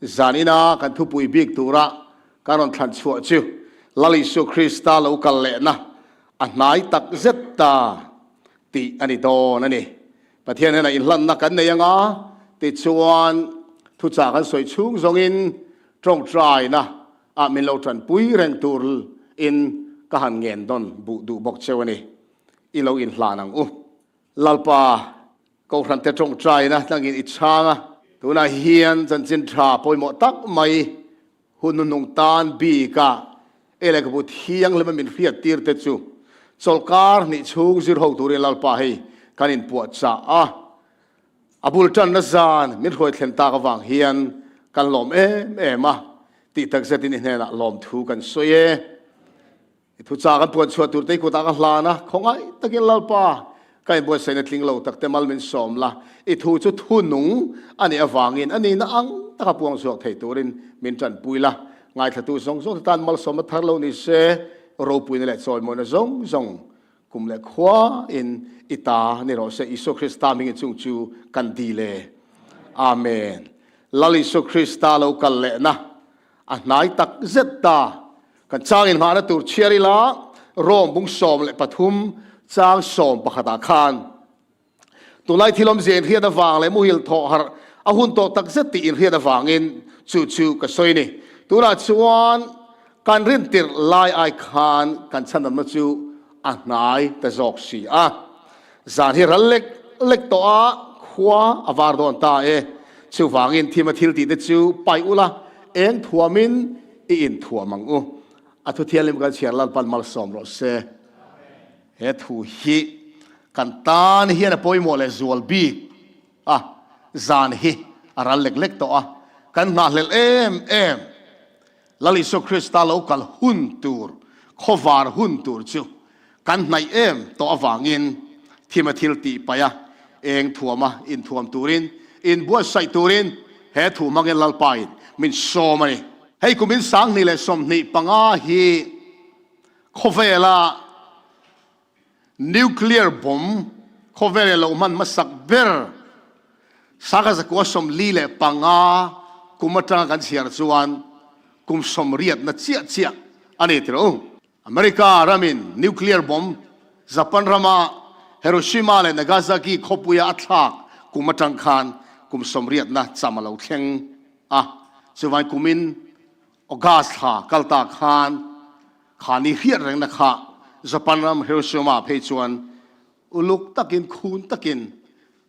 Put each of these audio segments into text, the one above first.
Zanina kan thupui bik tura kan rawn thlan chhuah chu Lal Isua Krista lo kal lehna a hnai tak zet ta tih a ni dawn a ni. Pathian hnenah inhlanna kan nei anga tichuan thuchah kan sawi chhung zawngin tawngtaina ah min lo tanpui reng tur in ka han ngen dawn buh duh bawk cheu a ni. I lo inhlan ang u. Lalpa, Kohhrante tawngtaina tlangin i chhang a, tunah hian chanchin tha pawimawh tak mai hun hnuhnung tan bika ei lehkhabu thianghlima min hriat tir te chu chawlhkar hnih chhung zir ho turin Lalpa hei kan inpuahchah a. A bul tanna zan min hruai thlen tak avang hian kan lawm em em a, tih takzetin i hnenah lawmthu kan sawi e. I thuchah kan puan chhuah tur te i kutah ka hlan a, khawngaih takin Lalpa, ka inbuatsaihna tling lo tak te mal min sawm la, i thu chu thu nung a nih avangin a nihna ang taka puang chhuak thei turin min tanpui la, ngaithlatu zawng zawng te tan malsawmna thar lo ni se, ropuina leh chawimawina zawng zawng kum leh khua in i ta ni rawh se, Isua Krista hmingin chung chu kan dil e. Amen. Lal Isua Krista lo kal lehna a hnai tak zet ta. Kan chang inhmahna tur chhiar ila Rome bung 13 chang 11 ah khan tunlai thil awmzia inhriat avang leh muhil thawh harh a hun tawh tak zet tih inhriat avangin chu chu ka sawi ni. Tunah chuan kan rintirh lai ai khan kan chhandamna chu a hnai ta zawk si a. Zan hi ral lek lek tawh a, khua a var dawn ta e. Chuvangin thima thil tih te chu paih ula, eng thuamin i inthuam ang u. A thu thianghlim kan chhiar Lalpan malsawm rawh se. He thu hi kan tan hian a pawimawh leh zual bik a, zan hi a ral lek lek tawh a, kan nghahhlelh em em. Lal Isua Krista lo kal hun tur, khawvar hun tur chu kan hnaih em tawh avangin thima thil tih paih a, eng thuama inthuam turin, inbuatsaih turin he thu hmangin Lalpain min sawm a ni. Hei kumin 2025 hi khawvela Nuclear bomb khawvel i lo hman hmasak ber 1945 kum atanga kan chhiar chuan kum sawmriatna chiah chiah a ni tilo. America ramin nuclear bomb Japan rama Hiroshima leh Nagasaki khawpuia a thlak kum atang khan kum sawmriatna cham a lo thleng a, chuvangin kumin August thla kal ta khan Kha ni hriat rengna kha Japan ram Hiroshima phei chuan uluk takin khun takin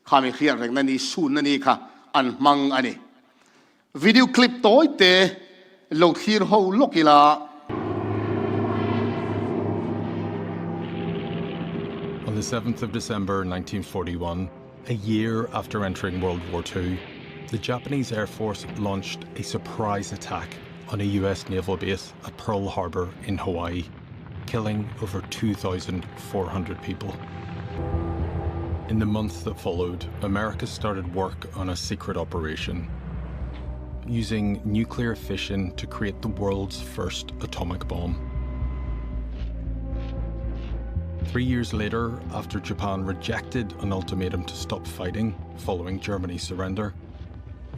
kha mi hriat rengna ni sunna ni kha an hmang a ni. Video clip tawi te lo thlir ho lawk ila. On the 7th of December 1941, a year after entering World War II, the Japanese Air Force launched a surprise attack on a US naval base at Pearl Harbor in Hawaii, killing over 2,400 people. In the months that followed, America started work on a secret operation using nuclear fission to create the world's first atomic bomb. 3 years later, after Japan rejected an ultimatum to stop fighting following Germany's surrender,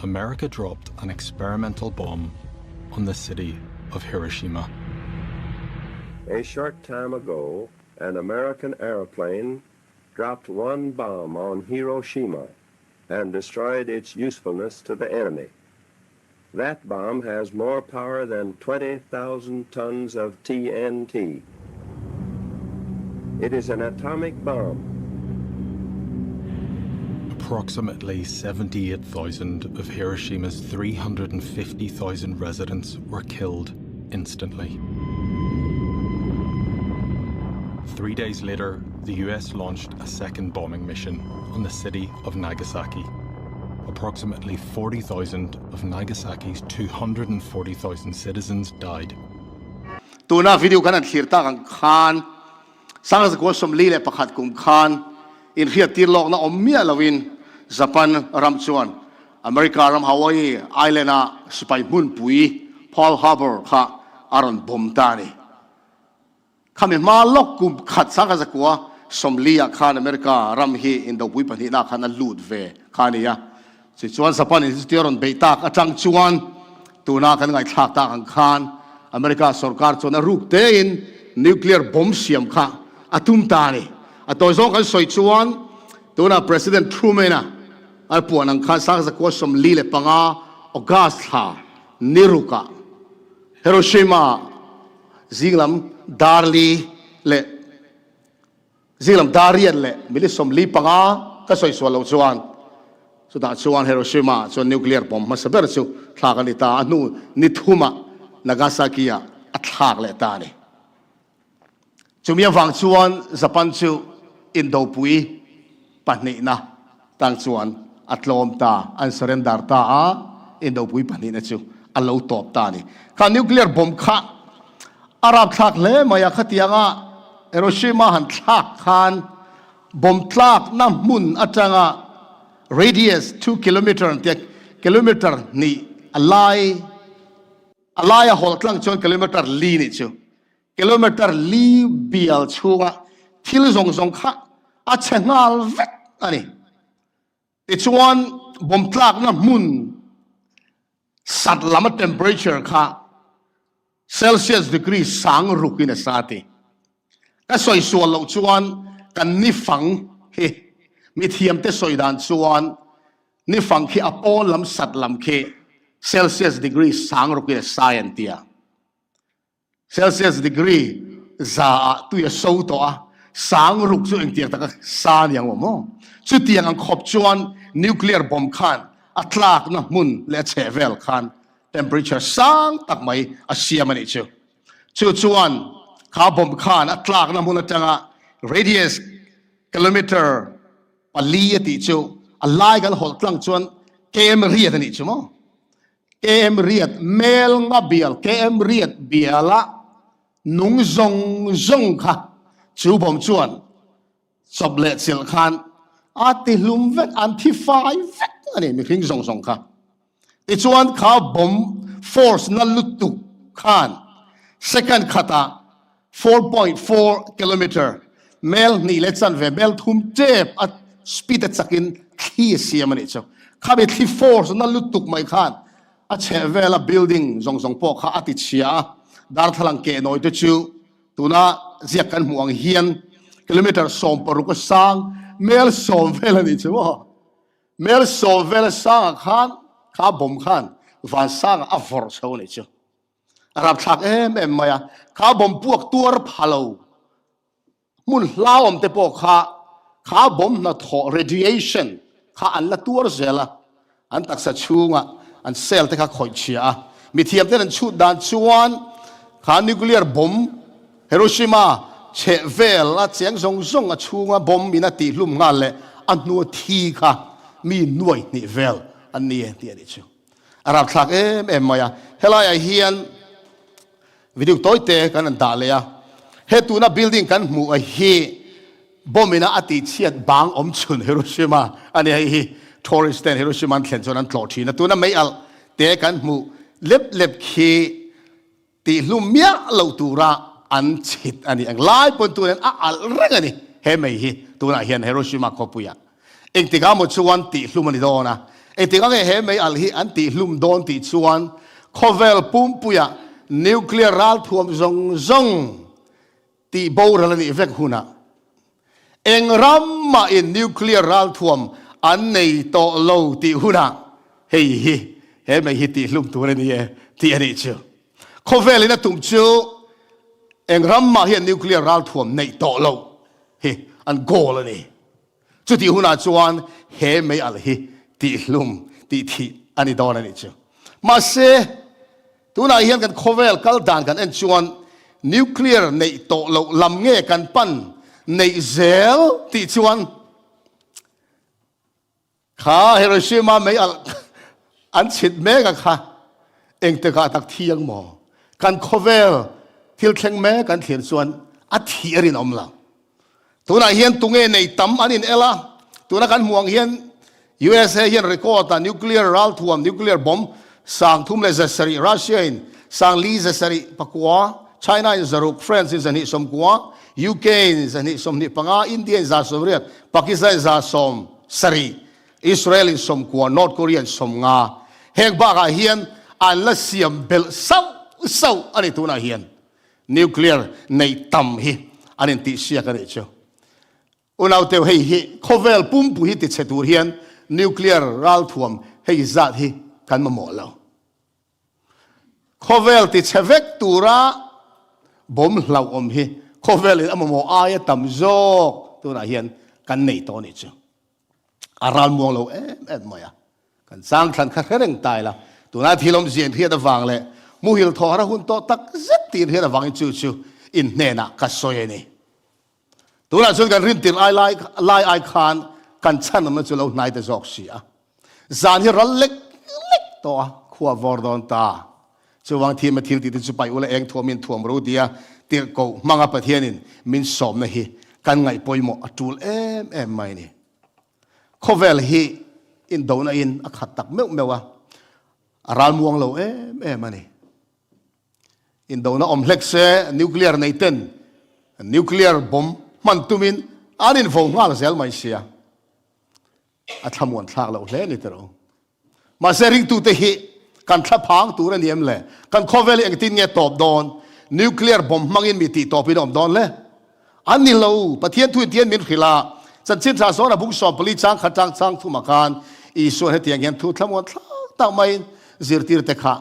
America dropped an experimental bomb on the city of Hiroshima. A short time ago, an American airplane dropped one bomb on Hiroshima and destroyed its usefulness to the enemy. That bomb has more power than 20,000 tons of TNT. It is an atomic bomb. Approximately 78,000 of Hiroshima's 350,000 residents were killed instantly. 3 days later, the US launched a second bombing mission on the city of Nagasaki. Approximately 40,000 of Nagasaki's 240,000 citizens died. Tuna video kan han thlir tak ang khan 1941 kum khan inhriattir lawkna awm miah loin Japan ram chuan America ram Hawaii Island-a sipai hmunpui Pearl Harbor kha a rawn bomb ta a ni. Khami hma lawk kum khat 1940 ah khan America ram hi indopui pahnihna khan a lut ve kha a ni a. Tichuan Japan in chutia rawn beih tak atang chuan. Tuna kan ngaihthlak tak ang khan America sorkar chuan a ruk tein nuclear bomb siam kha a tum ta a ni. A tawi zawng kan sawi chuan tuna President Truman-a a puan ang khan Sangzakua 45 August thla ni rukah Hiroshima zinglam dar li leh Zinglam dar riat leh minute 45 ka sawi sual loh chuan chutah chuan Hiroshima ah chuan nuclear bomb hmasa ber chu thlak a ni ta a, hnu ni thumah Nagasaki ah a thlak leh ta a ni. Chumi avang chuan Japan chu indopui pahnihna tang chuan a tlawm ta, an surrender ta a, indopui pahnihna chu a lo tawp ta a ni. Kha nuclear bomb kha a rapthlak hle mai a, khatianga Hiroshima han thlak khan bomb tlakna hmun atanga radius 2 kilometer an tia, kilometer hnih a lai, a laia hawlh tlang chuan kilometer li nih chu. Kilometer li bial chhunga thil zawng zawng kha a chhe nghal vek a ni. Tichuan, bomb tlakna hmun sat lama temperature kha Celsius degree sang rukin a sa ti. Ka sawi sual loh chuan kan nifang hi mithiamte sawi dan chuan nifang khi a pawn lam sat lam khi Celsius degree sang rukin a sai an ti a. Celsius degree za ah tui a so tawh a, sang ruk chu engtiang taka sa ni ang maw? Chutiang ang khawp chuan nuclear bomb khan a tlakna hmun leh a chhehvel khan temperature sang tak mai a siam a nih chu. Chu chuan kha bomb khan a tlakna hmun atanga radius kilometer pali a tih chu a lai kan hawlh tlang chuan km riat a nih chu maw? KM riat mel nga bial, KM riat biala nung zawng zawng kha chu bawm chuan chawp leh chilh khan a ti hlum vek, an thi fai vek a ni mihring zawng zawng kha. Tichuan kha bawm force na lutuk khan second khatah 4.4 kilometer mel hnih leh chanve mel thum tep a speed a chakin thli a siam a nih chu. Khami thli force na lutuk mai khan a chheh vela building zawng zawng pawh kha a ti chhia a, darthlalang keh nawi te chu tuna ziak kan hmuh ang hian kilometer 16 a sang mel 10 vel a nih chu maw. Mel 10 vel a sangah khan kha bomb khan vansangah a vawrh chho a nih chu. A rapthlak em em mai a, kha bomb puak tuar pha lo hmun hlauhawm te pawh kha kha bomb hnathawh radiation kha an la tuar zel a, an taksa chhunga an cell te kha khawih chhia a. Mithiam ten an chhut dan chuan kha nuclear bomb Hiroshima chheh vel a cheng zawng zawng a chhunga bomb in a tihhlum nghal leh a hnua thi kha mi nuai hnih vel an ni e tih a nih chu. A rapthlak em em mai a, helaiah hian video tawi te kan han dah leh a, he tuna building kan hmuh a hi bomb ina a tihchhiat bang awm chhun Hiroshima a ni, hei hi tourist ten Hiroshima an thlen chuan an tlawh thin a, tuna mei alh te kan hmuh lep lep khi Tihhlum miah lo tura an chhit a ni. Englai pawn tunin a alh reng a ni. He mei hi tunah hian Hiroshima khawpuiah engtikah maw chuan tihhlum a ni dawn a. Engtikah nge he mei alh hi an tihhlum dawn tih chuan khawvel pumpuiah nuclear ralthuam zawng zawng tih boral a nih vek hunah eng ram mahin nuclear ralthuam an nei tawh lo tih hunah hei hi he mei hi tihhlum tur a ni e tih a nih chu. Khawvelin a tum chu eng ram mah hian nuclear ralthuam neih tawh lo hi an goal a ni. Chutih hunah chuan he mei alh hi tihhlum tih thih a ni dawn a nih chu. Mahse, tunah hian kan khawvel kal dan kan en chuan nuclear neih tawh loh lam nge kan pan neih zel tih chuan Kha Hiroshima mei alh an chhit mek a kha engtikah tak thi ang maw? Kan khawvel thil thleng mek kan thlir chuan a thih a rinawm lo. Tunah hian tunge nei tam an in el a, tuna kan hmuh ang hian USA hian record a nuclear ralthuam, nuclear bomb 3170, Russia in 549, China in 600, France in 290, UK in 225, India in 180, Pakistan in 170, Israel in 90, North Korea in 50. Heng bakah hian an la siam belh sauh sauh a ni tunah hian. Nuclear neih tam hi an intihsiak a nih chu. Unauteu hei hi khawvel pumpui hi tichhe tur hian nuclear ralthuam hei zat hi kan mamawh lo. Khawvel tichhe vek tura bomb hlauhawm hi khawvelin a mamawh aia tam zawk tunah hian kan nei tawh a nih chu. A ralmuang lo em em mai a. Kan changthlan kha hre reng ta ila, tuna thil awmzia inhriat avang leh muhil thawhar a hun tawh tak zet tih inhriat avangin chu chu inhnenah ka sawi a ni. Tunah chuan kan rintir ai lai lai ai khan kan chhan awmna chu lo hnai ta zawk si a. Zan hi ral lek lek tawh a, khua vawr dawn ta. Chuvang thim a thil tih te chu paih ula eng thuam in thuam ro tia tirhkoh hmanga Pathianin min sawmna hi kan ngaih pawimawh a tul em em mai ni. Khawvel hi indona in a khat tak meuh meuh a, a ralmuang lo em em a ni. Indona awm hlek se nuclear nei ten nuclear bomb hman tumin an invo nghal zel mai sia. A thlamuan thlak loh hle ni tiro. Mahse ringtute hi kan thlaphang tur a ni em le? Kan khawvel hi engtin nge tawp dawn? Nuclear bomb hmangin mi tih tawpin a awm dawn le? An ni lo, Pathian thu intian min hrilh a, chanchin tha zawn a bung 14 chang khat tang chang thumah khan Isuan hetiang hian thu thlamuan thlak tak maiin zirtirte kha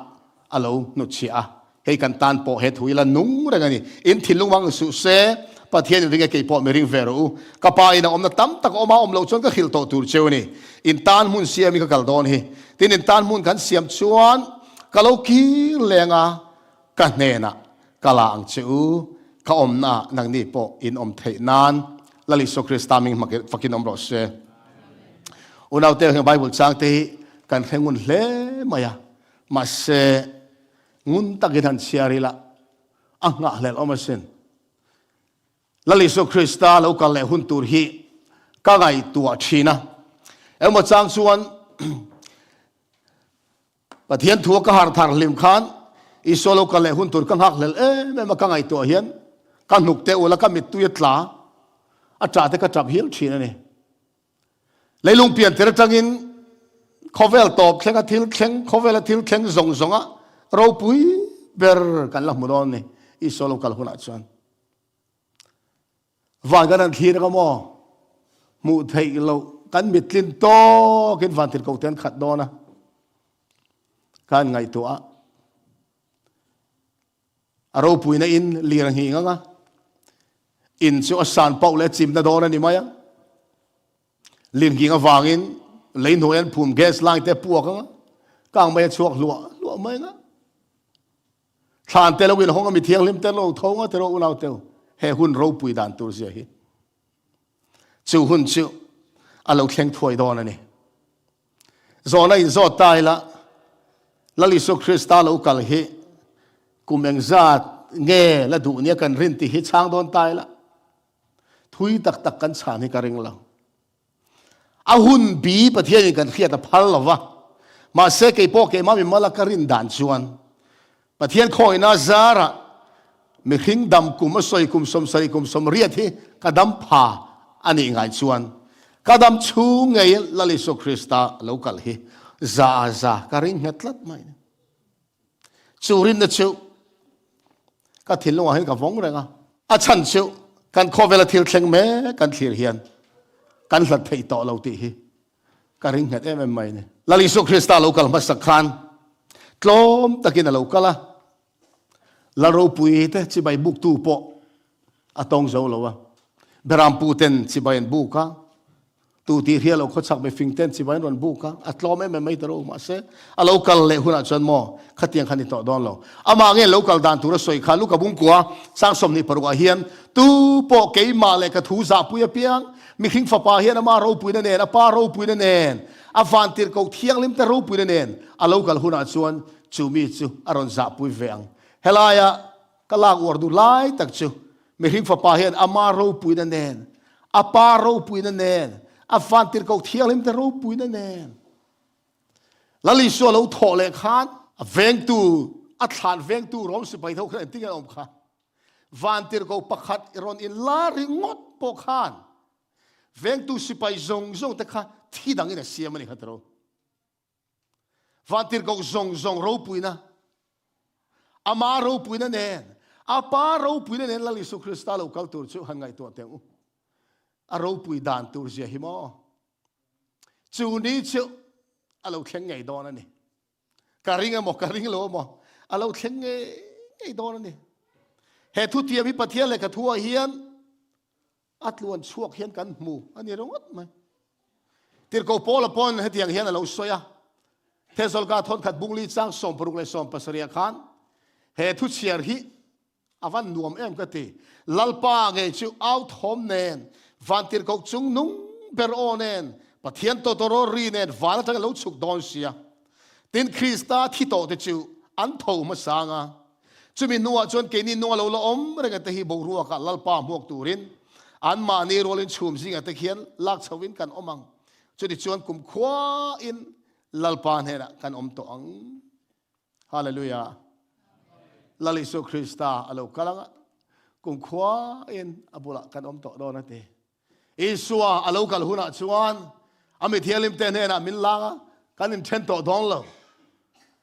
a lo hnutchhiah a, hei kan tan pawh he thu ila nung reng a ni. In thinlung vang suh se, Pathian in ring e kei pawh mi ring ve rawh u. Ka pa in a awmna tam tak a awm a, awm loh chuan ka hrilh tawh tur cheu a ni. In tan hmun siam in ka kal dawn hi. Tin, in tan hmun kan siam chuan ka lo kir leng a, ka hnenah ka la ang che u, ka awmna ah nangni pawh in awm theih nan Lal Isua Krista hming fakin awm rawh se. Unaute heng Bible chang te hi kan hre ngun hle mai a. Mahse, ngun takin han chhiar ila, a nghahhlelh awm asin. Lal Isua Krista lo kal leh hun tur hi ka ngaihtuah thin a. Engmaw chang chuan Pathian thua ka harh thar hlim khan Isua lo kal leh hun tur ka nghakhlelh em em a, ka ngaihtuah hian ka hnuk te ula ka mittui a tla, a tah te ka tap hial thin a ni. Leilung pian tir atangin khawvel tawp thlenga thil thleng, khawvela thil thleng zawng zawnga ropui ber kan la hmu dawn ni Isua lo kal hunah chuan. Van kan han thlir anga maw? Hmuh theih loh kan mittlin tawkin van thil ko te an khat dawn a, kan ngaihtuah a. A ropuina in lir a nghing ang a, in chu a san pauh leh a chimna dawn a ni mai a. Lir nghing avangin lei hnuai an phum gas line te a puak ang a, kang mai a chhuak hluah hluah mai ang a. Thlan te lo inhawng a, mi thianghlim te lo tho nga tiraw unau teu, he hun ropui dan tur zia hi. Chu hun chu a lo thleng thuai dawn a ni. Zawhna inzawt ta ila, Lal Isua Krista lo kal hi kum engzat nge la duh nia kan rin tih hi chhang dawn ta ila, thui tak tak kan chhan hi ka ring lo. A hun bi Pathianin kan hriat a phal lo va, mahse kei pawh keimah mimala ka rin dan chuan Pathian khawihna zarah mihring dam kum a sawi kum 70 kum 80 hi ka dam pha a nih ngai chuan ka dam chhung ngei Lal Isua Krista lo kal hi za a za ka ring nghet tlat mai. Chu rinna chu ka thinlungah hian ka vawng reng a. A chhan chu kan khawvela thil thleng mek kan thlir hian kan hlat theih tawh lo tih hi Ka ring nghet em em mai ni. Lal Isua Krista lo kal hmasak khan tlawm takin a lo kal a, Lal ropui te chibai buktu pawh a tawng zo lo a, Berampu ten chibai an buk a, tu tih hria lo khawchhak mifing ten chibai an rawn buk a, a tlawm em em mai ta ro mahse a lo kal leh hunah chuan maw khatiang kha ni tawh dawn lo. Amah nge lo kal dan tur a sawi kha Luka Bungkua sang 26 ah hian tu pawh keimah leh ka thu zahpui apiang Mihring Fapa hian ama ropuina nen, a Pa ropuina nen, a vantirhkoh thianghlim te ropuina nen a lo kal hunah chuan chu mi chu a rawn zahpui ve ang. Helaia ka lak uar duh lai tak chu Mihring Fapa hian ama ropuina nen, a Pa ropuina nen, a vantirhkoh thianghlim te ropuina nen Lal Isua lo thawh leh khan a vengtu, a thlan vengtu Rom sipai tho khan engtin nge a awm kha? Vantirhkoh pakhat i rawn inla ringawt pawh khan vengtu sipai zawng zawng te kha thi dangin a siam a ni kha tiro. Vantirhkoh zawng zawng ropuina, Ama ropuina nen, a Pa ropuina nen Lal Isu Krista lo kal tur chu han ngaihtuah teh u. A ropui dan tur zia hi maw? Chu ni chu a lo thleng ngei dawn a ni. Ka ring emaw, ka ring lo emaw, a lo thleng ngei ngei dawn a ni. He thutiam hi Pathian lehkha thuah hian a tluan chhuak hian kan hmu a ni ringawt mai. Tirhkoh Paula pawn hetiang hian a lo sawi a, Thessalka thawnkhat bungli chang 60 leh 70 khan he thu chhiar hi a van nuam em ka ti. Lalpa ngei chu au thawm nen, van tirhkoh chung nung ber aw nen, Pathian tawtawraw ri nen van atanga lo chhuk dawn sia. Tin, Krista thi tawh te chu an tho hmasang a. Chumi hnuah chuan keini nunga lo la awm reng te hi boruakah Lalpa hmuak turin anmahni rualin chhum zingah te khian lak chhoin kan awm ang. Chutichuan kumkhuain Lalpa hnenah kan awm tawh ang. Hallelujah. Lal Isu Krista a lo kal anga kumkhuain a bulah kan awm tawh dawn a ti. Isua a lo kal hunah chuan a mi thianghlimte hnenah min lang a, kan inthen tawh dawn lo.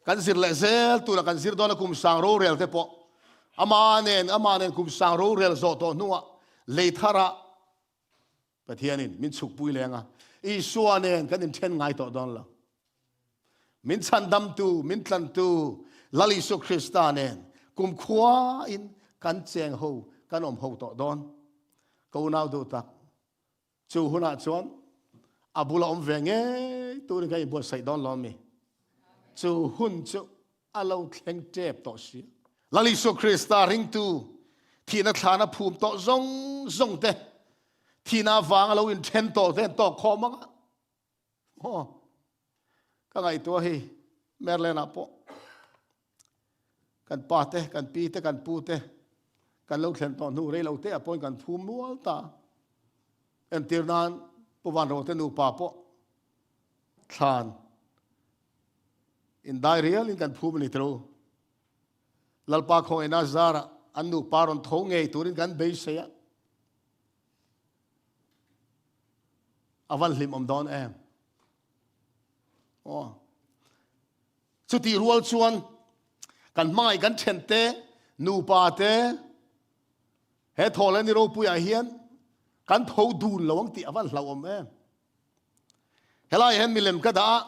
Kan zir leh zel tura kan zir dawn a kum sang rorel te pawh ama nen ama nen kum sang rorel zawh tawh hnuah lei tharah Pathianin min chhukpui leng a, Isua nen kan inthen ngai tawh dawn lo. Min chhandamtu, min tlantu Lal Isu Krista nen kumkhuain kan cheng ho, kan awm ho tawh dawn. Ka unau duh tak, chu hunah chuan a bula awm ve ngei turin kan inbuatsaih dawn lo mi? Chu hun chu a lo thleng tep tawh si. Lal Isu Krista ringtu thihna thlana phum tawh zawng zawng te, thihna avanga lo inthen tawh te an tawk khawm ang a. Maw? Ka ngaihtuah hi Maryland ah pawh kan pa te, kan pi te, kan pu te kan lo thlen tawh hnu rei lo te ah pawhin kan phum mual ta. Entir nan Pu Vanro te nupa pawh thlan indai rialin kan phum a ni tiro. Lalpa khawngaihna zarah an nupa rawn tho ngei turin kan beisei a. A van hlim awm dawn em? Aw. Chutih rual chuan kan hmangaih kan then te, nupa te, he thaw leh ni ropuiah hian kan tho dun lo ang tih a van hlauhawm em? Helai hian milem ka dah a,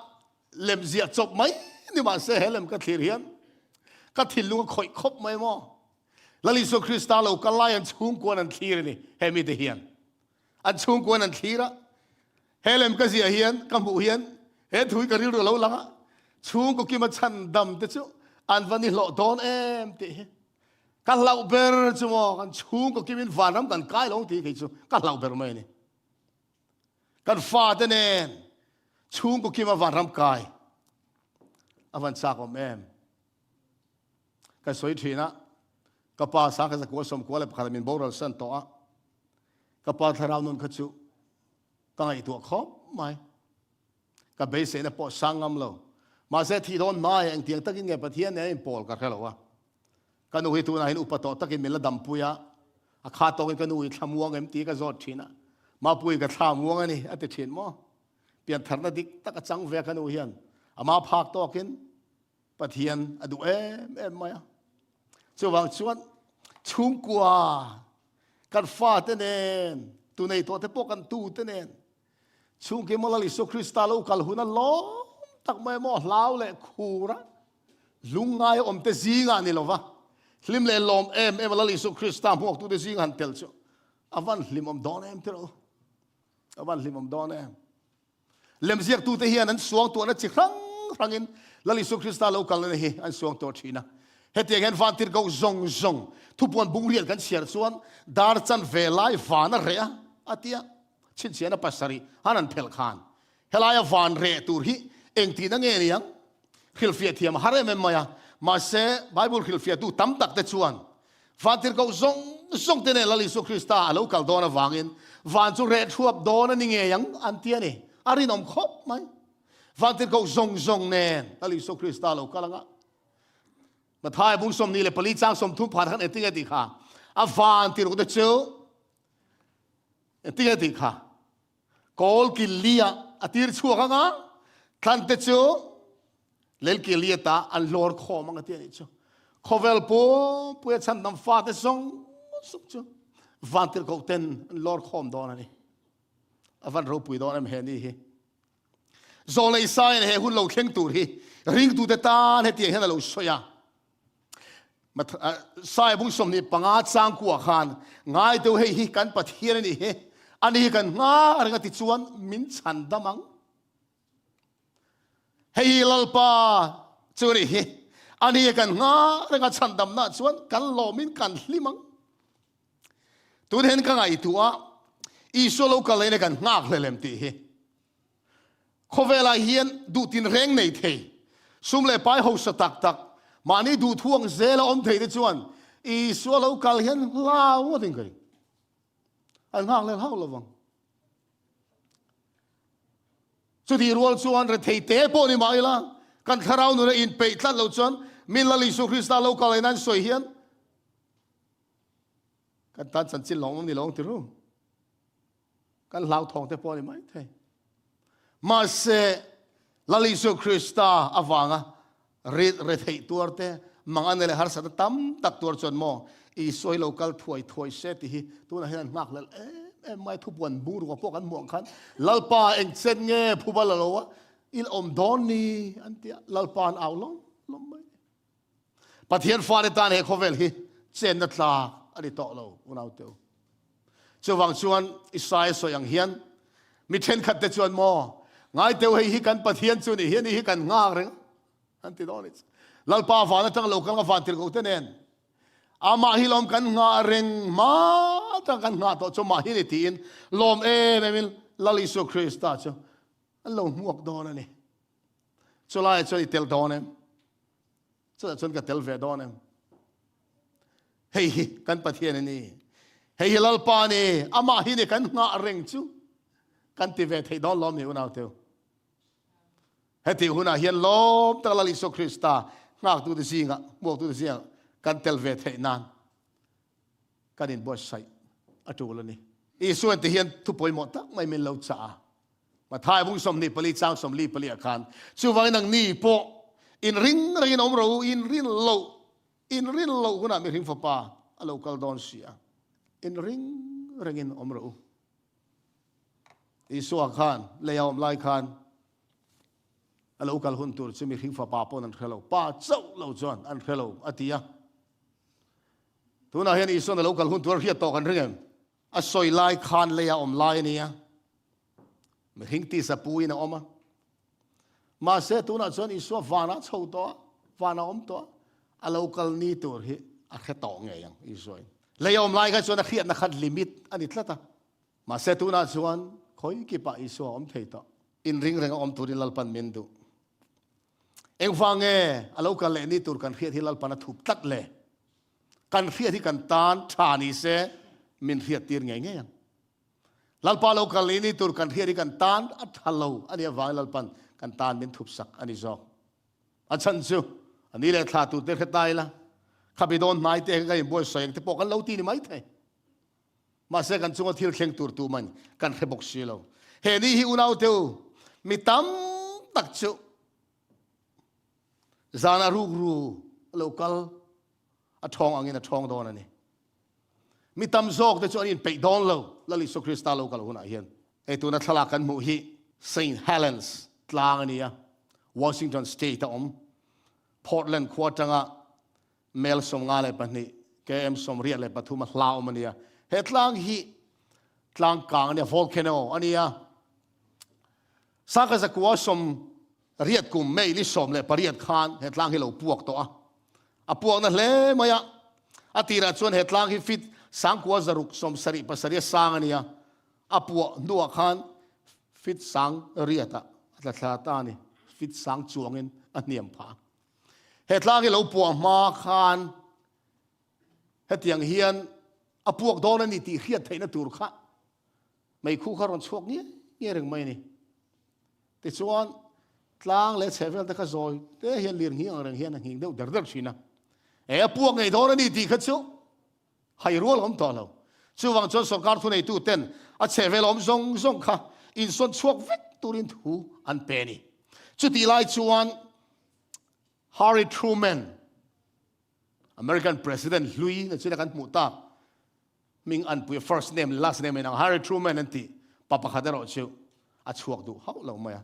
lem ziah chawp mai ni mahse he lem ka thlir hian ka thinlung a khawih khawp mai maw? Lal Isua Krista lo kal lai an chhungkuan an thlir a ni he mite hian. An chhungkuan an thlir a, he lem ka ziah hian ka hmuh hian he thu hi ka rilru a lo lang a, chhungkaw kima chhan dam te chu an va ni hlawh dawn em tih hi ka hlauh ber chu maw kan chhungkaw kimin vanram kan kai lo ang tih kei chu ka hlauh ber mai a ni. Kan fate nen chhungkaw kima vanram kai a van chak awm em. Ka sawi thin a, ka pa sang kha zakua sawmkua leh pakhat ah min boral san tawh a, ka pa thlarau nun kha chu ka ngaihtuah khawp mai. Ka beiseina pawh sang ngam lo. Mahse thih dawn hmai engtiang takin nge Pathian nen a inpawl ka hre lo a. Ka nu hi tunah hian upa tawh takin min la dampui a, a kha tawkin ka nu hi thla muang em tih ka zawt thin a, Mapui ka thla muang a ni a ti thin maw? Piantharna dik tak a chang ve a ka nu hian ama phak tawkin Pathian a duh em em mai a. Chuvang chuan chhungkua kan fate nen, tu nei tawh te pawh kan tu te nen, chhungkim Lal Isua Krista lo kal hun a lawm tak mai maw hlau leh khur a, lungngai awm te zingah ni lova, hlim leh lawm em em a Lal Isua Krista hmuaktu te zingah han tel chu a van hlimawm dawn em tiraw? A van hlimawm dawn em? Lemziaktute hian an suangtuahna chi hrang hrangin Lal Isua Krista lo kalna hi an suangtuah thin a. Hetiang hian vantirhkoh zawng zawng thupuan bung riat kan chhiar chuan dar chan ve lai van a reh a, a ti a. Chhinchhiahna pasarih han an phelh khan helaia van reh tur hi engtihna nge ni ang? Hrilhfiah thiam a har em em mai a, mahse Bible hrilhfiahtu tam tak te chuan vantirhkoh zawng zawng te nen Lal Isua Krista a lo kal dawn avangin van chu reh thuap dawn a ni ngei ang an ti a ni. A rinawm khawp mai. Vantirhkoh zawng zawng nen Lal Isua Krista a lo kal ang a. Matthai bung 24 chang 30 phat khan engtin nge tih kha? A vantirhkoh te chu engtin nge tih kha? Kawl kil li ah a tir chhuak ang a, thlan te chu Lelkiliata an hlawr khawm ang a ti a nih chu. Khawvel pumpuia chhandam fate zawng zawng chu vantirhkoh ten an lawr khawm dawn a ni. A van ropui dawn em he ni hi. Zawlei Saiin he hun lo thleng tur hi ringtute tan hetiang hian a lo sawi a. Sai bung 25 changkua khan ngai deuh hei hi kan Pathian a nih hi, ani hi kan hma reng a ti chuan min chhan dam ang. Hei hi Lalpa chu a nih hi, ani hi kan hma reng a chhan damna chuan kan lawmin kan hlim ang. Tun hian ka ngaihtuah a, Isua lo kal leh kan nghak hlel em tih hi. Khawvelah hian duh tinreng nei thei, sum leh pai hausa tak tak, mahni duh thu ang zela awm thei te chuan Isua lo kal hian hlau ngawt in ka ring. An nghak leh hauh lovang. Chutih rual chuan rethei te pawh ni mah ila, kan thlarau nuna inpeih tlat lo chuan min Lal Isua Krista lo kal in an sawi hian Kan tan chanchin lawng awm ni lo ang ti ru. Kan hlauthawng te pawh a ni mai thei. Mahse, Lal Isua Krista avanga rit retheih tuar te, mangan leh harsatna tam tak tuar chuan maw Isua hi lo kal thuai thuai se tih hi tunah hian an nghakhlel em em mai. Thupuan bungrua pawh kan hmuh ang khan Lalpa engchen nge phuba la lo a, i la awm dawn ni an ti a, Lalpa an au lawm lawm mai. Pathian fate tan he khawvel hi chenna tlak a ni tawh lo, unaute u. Chuvang chuan Isaia sawi ang hian mi thenkhat te chuan maw ngaiteu hei hi kan Pathian chu ni hi ani hi kan nghak reng an ti dawn ni. Lalpa van atang lo kal nga van tirhkoh te nen amah hi lawm kan nghah reng hma atang kan nghah tawh chu mah hi ni tiin lawm em em in Lal Isua Krista chu an lo hmuak dawn a ni. Chulaiah chuan i tel dawn em? Chutah chuan ka tel ve dawn em? Hei hi kan Pathian a ni. Hei hi Lalpa a ni. Amah hi ni kan nghah reng chu kan ti ve thei dawn lawm ni unau teu. Heti hunah hian lawm tak Lal Isua Krista nghaktute zingah, hmuaktute zingah kan tel ve theih nan kan inbuatsaih a tul a ni. Isuan ti hian thu pawimawh tak mai min lo chah a. Mathai bung 24 chang 44 ah khan chuvangin nangni pawh inring rengin awm rawh u, inrin loh, inrin loh hunah mihring fapa a lo kal dawn si a, inring rengin awm rawh u. Isua khan lei a awm lai khan a lo kal hun tur chu mihring fapa pawn an hre lo, pa chauh lo chuan an hre lo a ti a. Tunah hian Isuan a lo kal hun tur a hriat tawh kan ring em? A sawi lai khan lei a awm lai a nia. Mihring tisa puin a awm a. Mahse tunah chuan Isua vanah chho tawh a, vanah awm tawh a, a lo kal ni tur hi a hre tawh ngei ang Isuain. Lei a awm lai kha chuan a hriatna khat limit a ni tlat a. Mahse tunah chuan khawi kipah Isua a awm thei tawh. Inring reng a awm turin Lalpan min duh. Engvang nge a lo kal leh ni tur kan hriat hi Lalpan a thup tlat le? Kan hriat hi kan tan tha ni se min hriat tir ngei ngei ang. Lalpa lo kal ni tur kan hriat hi kan tan a tha lo a nih avangin Lalpan kan tan min thup sak a ni zawk. A chhan chu a ni leh thla tur te hre ta ila, khabi dawn hnai te kan inbuatsaih ang te pawh kan lo ti ni mai thei. Mahse kan chunga thil thleng tur tu man kan hre bawk si lo. He ni hi unaute u, mi tam tak chu Zanah rukru a lo kal, a ṭhawng angin a ṭhawng dawn a ni. Mi tam zawk te chu an inpeih dawn lo, Lal Isua Krista lo kal hunah hian. Hei tuna thlalak kan hmuh hi Saint Helens tlang a ni a, Washington State a awm. Portland khua atanga mel 52, km 83 a hla awm a ni a. He tlang hi tlang kang a ni a, volcano a ni a. Sangha zakua sawm Riat kum May ni 18 khan he tlang hi lo puak tawh a, a puakna hle mai a. A tirah chuan he tlang hi feet 9677 a sang a ni a, a puah hnuah khan feet sang riatah a tla thla ta a ni, feet sang chuangin a hniam phah a. He tlang hi lo puah hma khan hetiang hian a puak dawn a ni tih hriat theihna tur kha Meikhu kha rawn chhuak ngiai ngiai reng mai a ni. Tichuan, tlang leh chhehvel te kha zawi te hian lir nghing ang reng hian a nghing deuh der der thin a. E, a puak ngei dawn a ni tih kha chu hai rual a awm tawh lo. Chuvang chuan sorkar thuneitu ten a chhehvel awm zawng zawng kha insawn chhuak vek turin thu an pe a ni. Chutih lai chuan. Harry Truman, American President hlui na china kan hmuh tak hming an pui first name last name inang Harry Truman an ti pa pakhat erawh chu a chhuak duh hauh lo mai a.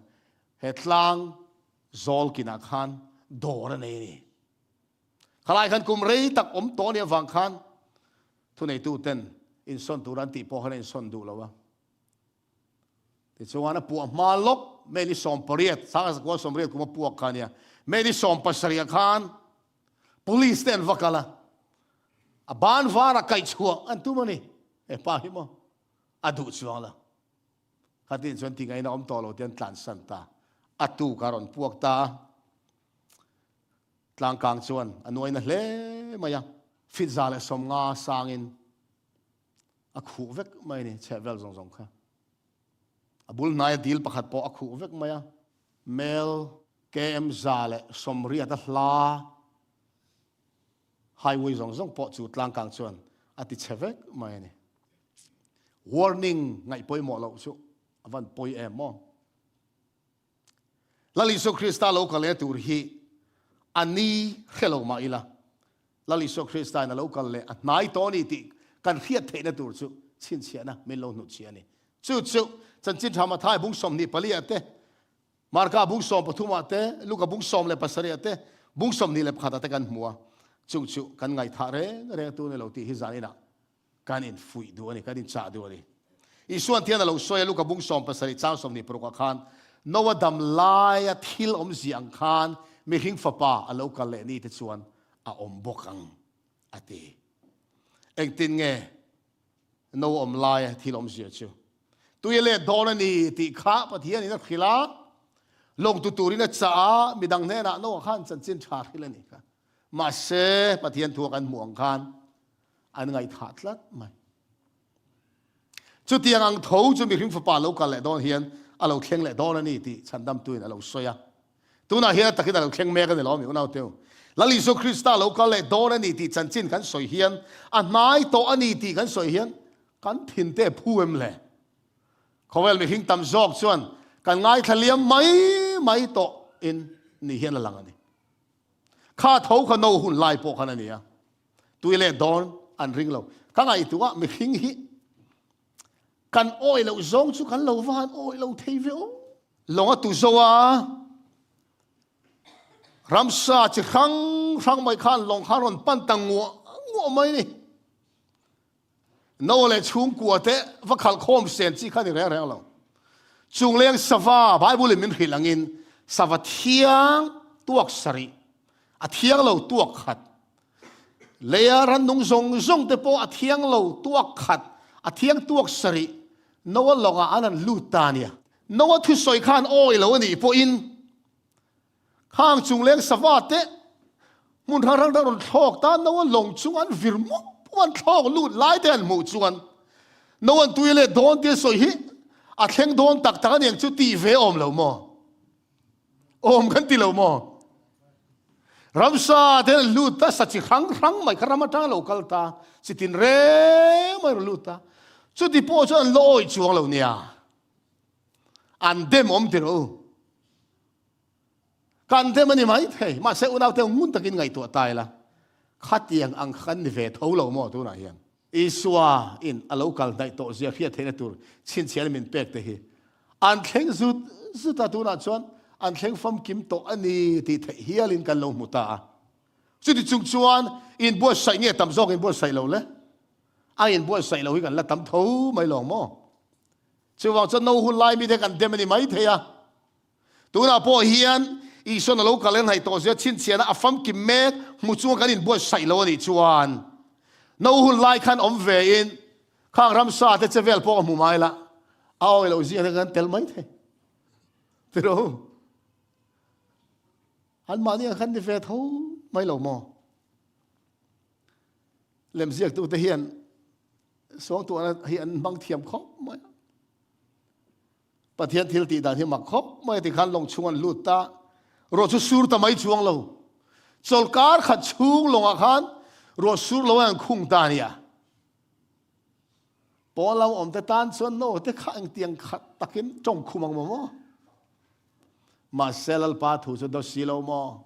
He tlang zawl kinah khan dawr a nei a ni. Khalai khan kum rei tak awm tawh a nih avang khan thuneitu ten insawn tur an tih pawh khan a insawn duh lo a. Tichuan a puah hma lawk May ni 18, 1980 kum a puak kha a nia. May ni 17 ah khan police te an va kal a, a ban var a kaih chhuah an tum a ni. He pa hi maw a duh chuang lo. Khatin chuan tingaina awm tawh lo te an tlansan ta. A tuk a rawn puak ta a. Tlangkang chuan a nuaina hle mai a. Fit 150 sangin a khuh vek mai a ni, chhehvel zawng zawng kha. A bul hnaia dil pakhat pawh a khuh vek mai a. Mel KM 180 a hla highway zawng zawng pawh chu tlangkang chuan a ti chhe vek mai a ni. Warning ngaih pawimawh loh chu a van pawi em maw? Lal Isua Krista lo kal leh tur hi a ni hre lo mah ila, Lal Isua Krista in a lo kal leh a hnai tawh a ni tih kan hriat theihna tur chu chhinchhiahna min lo hnutchhiah a ni. Chu chu Chanchin Tha Mathai bung 24 ah te, Marka bung 13 ah te, Luka bung 17 ah te, bung 21 ah te kan hmu a. Chung chu kan ngaihthah reng reng tur a ni lo tih hi zaninah Kan infuih duh a ni, kan inchah duh a ni. Isuan thian a lo sawi a, Luka bung 17 chang 26 ah khan, Noa dam laia thil awmzia ang khan mihring fapa a lo kal leh ni te chuan a awm bawk ang, a ti. Engtin nge Noa awm laia thil awmzia chu? Tui a let dawn a ni tih kha Pathianin a hrilh a, lawngtu turin a chah a, midang hnenah Noa khan chanchin tha hrilh a ni kha. Mahse, Pathian thua kan hmuh ang khan an ngaihthah tlat mai. Chutiang ang tho chu mihring fapa lo kal leh dawn hian a lo thleng leh dawn a ni tih chhandamtuin a lo sawi a. Tunah hian a takin a lo thleng mek a ni lo mi unau teu. Lal Isua Krista lo kal leh dawn a ni tih chanchin kan sawi hian a hnai tawh a ni tih kan sawi hian kan thin te phu em le? Khawvel mihring tam zawk chuan kan ngaithla liam mai mai tawh in ni hian a lang a ni. Kha tho kha no hun lai pawh khan a ni a. Tui leh dawn an ring lo. Ka ngaihtuah mihring hi kan awih loh zawng chu kan lo van awih lo thei ve aw. Lawng a tu zo a, ramsa chi hrang hrang mai khan lawng kha rawn pan ta nguah nguah mai ni. No leh chhungkua te va khalh khawm sen chi kha ni reng reng lo. Chungleng sava, Bible in min hrilh angin sava thiang tuak sarih, a thiang lo tuak khat. Leia rannung zawng zawng te pawh a thiang lo tuak khat, a thiang tuak sarih Noa lawngah an han lut ta nia. Noa thusawi khan awi lo a nih pawhin Khang chungleng sava te hmun hrang hrang rawn thlawk ta no a lawng chung an vir mup mup an thlawk lut lai te an hmuh chuan no an tui leh dawn tia sawi hi a thleng dawn tak tak aniang chu tih ve awm lo maw? Awm kan ti lo maw? Ramsa te an lut ta sa chi hrang hrang mai kha ram atanga lo kal ta chi tin reng mai rawn lut ta chuti pawh chuan an la awih chuang lo nia an dem awm ti rawh u. Kan dem a ni mai thei, mahse unaute ngun takin ngaihtuah ta ila, khatiang ang kha kan ni ve tho lo maw tunah hian? Isua in a lo kal hnaih tawh zia hriat theihna tur chhinchhiahna min pek te hi an thleng zut zut a, tunah chuan an thleng famkim tawh a ni tih theih hialin kan lo hmu ta a. Chuti chung chuan inbuatsaih nge tam zawk inbuatsaih lo le? A inbuatsaih lo hi kan la tam tho mai lawng maw? Chuvang chuan no hun lai mite kan dem a ni mai thei a. Tunah pawh hian Isuan a lo kal en haih tawh zia chhinchhiahna a famkim mek hmu chunga kan inbuatsaih lo a nih chuan no hun lai khan awm ve in khang ramsa te che vel pawh a hmu mai la, a awi loh zia te kan tel mai thei. Tiro? An mahni ang khan ni ve tho mai lo maw? Lemziaktute hian Suangtuahna hi an hmang thiam khawp mai a. Pathian thil tih dan hi mak khawp mai a tikhan lawng chhung an lut ta. Ruah chu sur ta mai chuang lo. Chawlkar khat chhung lawngah khan ruah sur lo an khung ta a nia. Pawn lo awm te tan chuan no te kha engtiang khat takin tawng khum ang maw maw? Mahse Lalpa thu chu do si lo maw?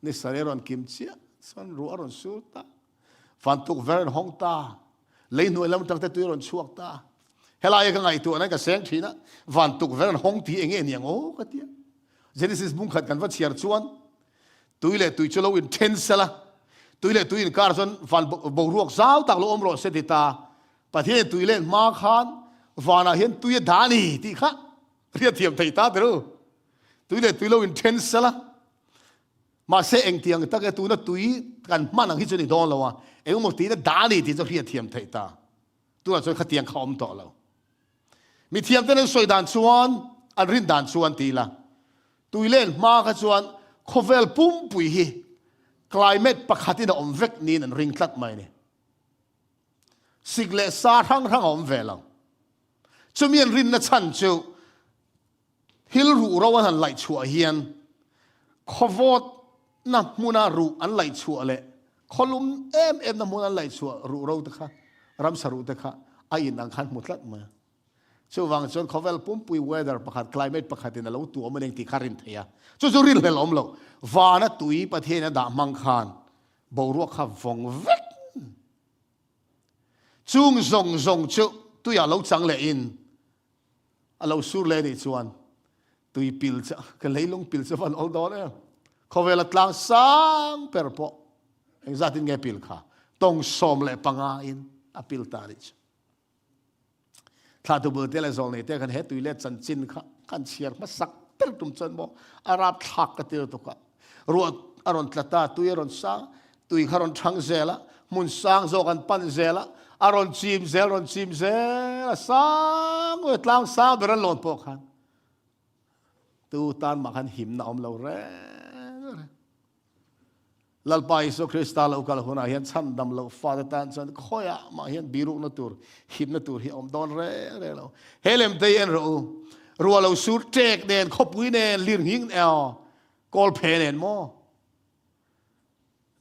Ni sarih a rawn kim chiah chuan ruah a rawn sur ta. Van tukverh a rawn hawng ta. Lei hnuai lam atang te tui a rawn chhuak ta. Helai ka ngaihtuah nan ka seng thin a, van tukverh an hawng tih enge niang aw ka tia. Genesis bung khat kan va chhiar chuan tui leh tui chu lo in then sela, tui leh tui inkar chuan van boruak zau tak lo awm rawh se ti ta. Pathian tui len hma khan vanah hian tui a dah a ni tih kha hriat thiam thei ta ber u. Tui leh tui lo in then sela, mahse engtiang tak e tuna tui kan hman ang hi chu ni dawn lo a, engemaw tiin a dah a ni tih chu hriat thiam theih ta. Tunah chuan khatiang kha awm tawh lo. Mithiam ten an sawi dan chuan, an rin dan chuan ti ila, tui len hma kha chuan khawvel pumpui hi climate pakhatin a awm vek niin an ring tlat mai a ni. Sik leh sa hrang hrang a awm ve lo. Chumi an rinna chhan chu Thil ruh ro an han laih chhuah hian khawvawtna hmuna ruh an laih chhuah leh khawlum em emna hmuna an laih chhuah ruh ro te kha, ramsa ruh te kha a in ang khan hmu tlat mai a. Chuvang chuan khawvel pumpui weather pakhat, climate pakhatin a lo tuam a ning tih kha rin theih a. Chu chu rinhlelh awm lo. Vana tui Pathian a dah hmang khan boruak kha vawng vek. Chung zawng zawng chu tuiah lo chang lehin A lo sur leh nih chuan tui pil chu ka leilung pil chu van awl dawn em. Khawvel a tlang sang per pawh engzat in nge pil kha tawng 15 in a pil ta nih chu. Thla tu bul te leh zawl nei te khan he tui let chanchin kha kan chhiar hmasak ber tum chuan maw a rap thlak ka tir tuk a. Ruah a rawn tla ta, tui a rawn sang, tui kha rawn thang zel a, hmun sang zawk an pan zel a, a rawn chim zel, rawn chim zel a, sang ber, tlang sang ber an lawn pawh khan tu tan mah khan himna awm lo reng reng. Lalpa Isua Krista lo kal hunah hian chhandam loh fate tan chuan khawiah mah hian birukna tur, himna tur hi a awm dawn reng reng lo. He lem te hi en rawh u, ruah lo sur ṭek nen, khawpui nen, lirnghing nen, kawl phe nen maw?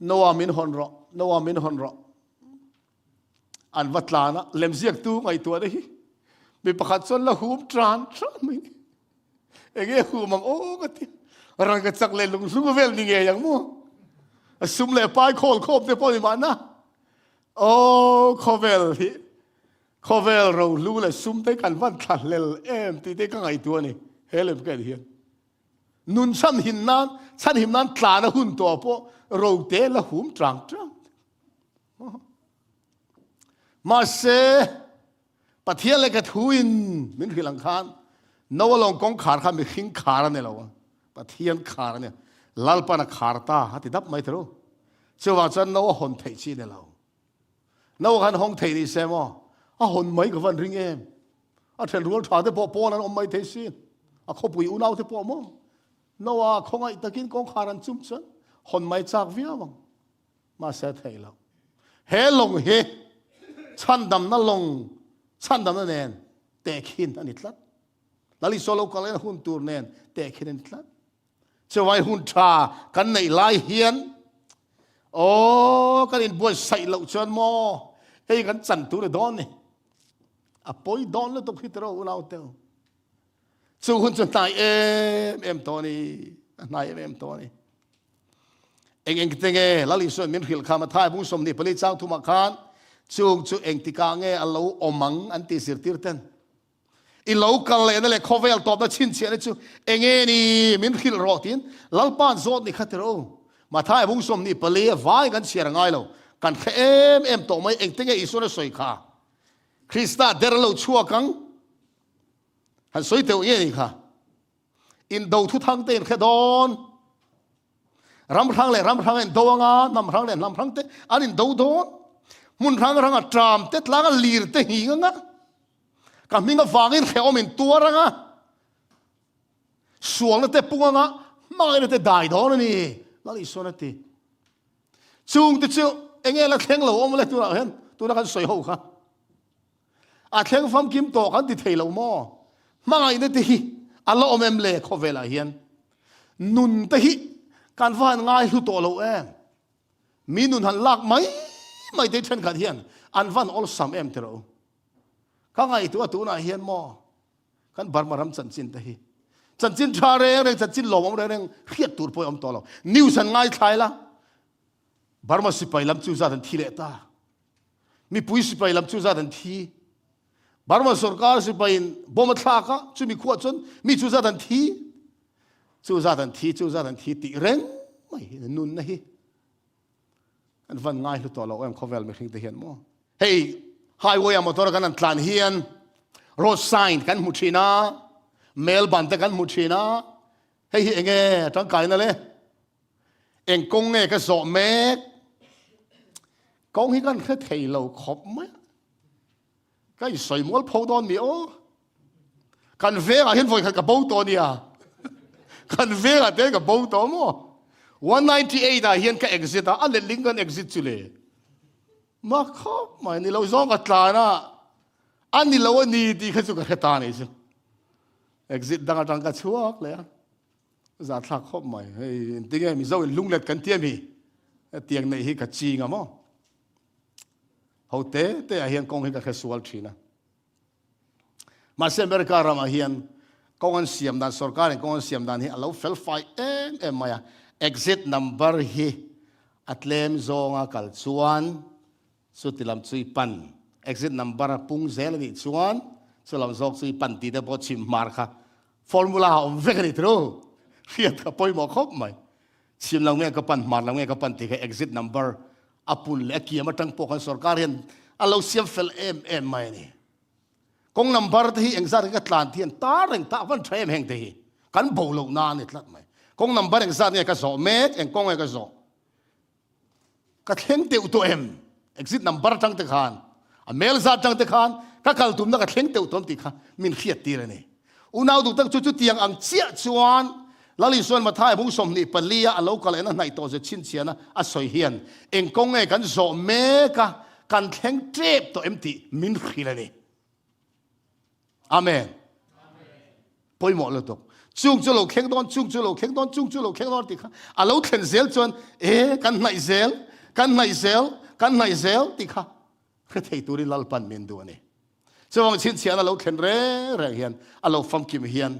Noah min hawn rawh, Noah min hawn rawh. An va tlan a, lemziaktu ngaihtuahna hi mi pakhat chuan la hum tran tran mai ni. Enge hum ang aw ka ti. Rang ka chak leh lung hlung vel ni ngei ang maw? A sum leh pai khawl khawm te pawh ni mahna. Aw khawvel hi khawvel rohlu leh sum te kan van thla hlel em tih te ka ngaihtuah a ni he lem ka en hian. Nun chhan him nan chhan him nan tlan a hun tawh pawh rote la hum tang tang. Mahse Pathian leh ka thu in min hrilh ang khan Noa lawng kawngkhar kha mihring khar a ni lo a, Pathian khar a ni. Lalpan a khar ta a ti dap mai tho. Chuvang chuan Noa hawn theih chi a ni lo. Noa khan hawng theih ni se maw? A hawn mai ka van ring em? A then rual tha te pawh pawn an awm mai thei sin. A khawpui unau te pawh maw? Noa khawngaih takin kawngkhar an chum chuan hawn mai chak viau ang. Mahse a theih loh. He lawng hi chhandamna lawng chhandamna nen tehkhin a ni tlat. Lal Isua lo kal en hun tur nen tehkhin a ni tlat. Chuvai hun tha kan neih lai hian aw kan inbuatsaih loh chuan maw hei kan chan tur a dawn ni. A pawi dawn lutuk hi tiraw unau teu. Chu hun chu hnai em em tawh a ni. A hnai em em tawh a ni. Eng eng te nge Lal Isuan min hrilh kha Mathai bung 24 chang thumah khan chung chu engtikah nge a lo awm ang an tih zirtir ten. I lo kal lehna leh khawvel tawpna chhinchhiahna chu enge ni min hrilh rawh tiin Lalpa'n zawt ni kha ti rawh u. Mathai bung 24 a vai kan chhiar a ngai lo. Kan hre em em tawh mai engte nge Isuan a sawi kha. Krista der a lo chhuak ang. Han sawi teuh nge ni kha. Indo thuthang te in hre dawn. Ram hrang leh ram hrang a indo anga, hnam hrang leh hnam hrang te an indo dawn. Hmun hrang hrang a tram te tlang a lir te nghing anga. Ka hming avangin hrehawm in tuar anga. Sualna te pung anga, hmangaihna te dai dawn a ni. Lal Isuan a ti. Chung te chu enge la thleng lo awm le tunah hian tuna kan sawi ho kha. A thleng famkim tawh kan ti thei lo maw? Hmangaihna te hi a la awm em le khawvelah hian? Nun te hi kan va han ngai hlu tawh lo em? Mi nun han lak mai mai te thenkhat hian an van awlsam em ti rawh u. Ka ngaihtuah tunah hian maw kan Burma ram chanchin te hi. Chanchin tha reng reng, chanchin lawmawm reng reng hriat tur pawh i awm tawh lo. News an ngaithlai la, Burma sipai lam chu zat an thi leh ta. Mipui sipai lam chu zat an thi. Burma sorkar sipaiin bomb a thlak a, chumi khuah chuan mi chu zat an thi. Chu zat an thi, chu zat an thi tih reng mai hi nunna hi. An van ngai hlu tawh lo em khawvel mihring te hian maw. Hei highway a motor kan an tlan hian road sign kan hmu thin a, mail ban te kan hmu thin a, hei hi enge tangkaina le? Eng kawng nge ka zawh mek? Kawng hi kan hre thei lo khawp mai a. Ka insawi mual pho dawn mi aw. Kan vengah hian vawikhat ka bo tawh nia. Kan vengah te ka bo tawh maw. 198 ah hian ka exit a, a letling kan exit chu le. Ma khawp mai ni lo zawng ka tlan a, a ni lo a ni tih kha chu ka hre ta ni chu. Exit dang atang ka chhuak leh a. Za thlak khawp mai. Hei tinge Mizo in lunglet kan ti ami. Tiang nei hi ka ching a maw. Ho te te ah hian kawng hi ka hre sual thin a. Mahse America ramah hian kawng an siam dan, sorkar in kawng an siam dan hi a lo fel fai em em mai a. Exit number hi a tlem zawnga kal chuan chuti lam chu i pan, exit number a pung zel a nih chuan chu lam zawk chu i pan tih te pawh chhim hmar kha formula a awm vek a ni tiro. Hriat kha pawimawh khawp mai. Chhim lo nge ka pan, hmar lo nge ka pan tih kha exit number a pun leh a kiam atang pawh khan sorkar hian a lo siam fel em em mai a ni. Kawng number te hi engzat nge ka tlan tih an tar reng ta van tha em heng te hi kan bo loh na a ni tlat mai. Kawng number engzat nge ka zawh mek, eng kawng nge ka zawh? Ka thleng teuh tawh em? Exit number atang te khan, a mail zat atang te khan ka kal tumna ka thleng teuh tawh em tih kha min hriat tir a ni. Unau duh tak chu chutiang ang chiah chuan Lal Isuan Mathai bung 24 a a lo kal en a hnaih tawh ze chhinchhiahna a sawi hian eng kawng nge kan zawh mek a, kan thleng tep tawh em tih min hrilh a ni. Amen. Pawimawh lutuk. Chung chu lo thleng dawn, chung chu lo thleng dawn, chung chu lo thleng dawn tih kha a lo thlen zel chuan e kan hnaih zel, kan hnaih zel, kan hnaih zel tih kha hre thei turin Lalpan min duh a ni. Chuvang chhinchhiahna lo thlen reng reng hian a lo famkim hian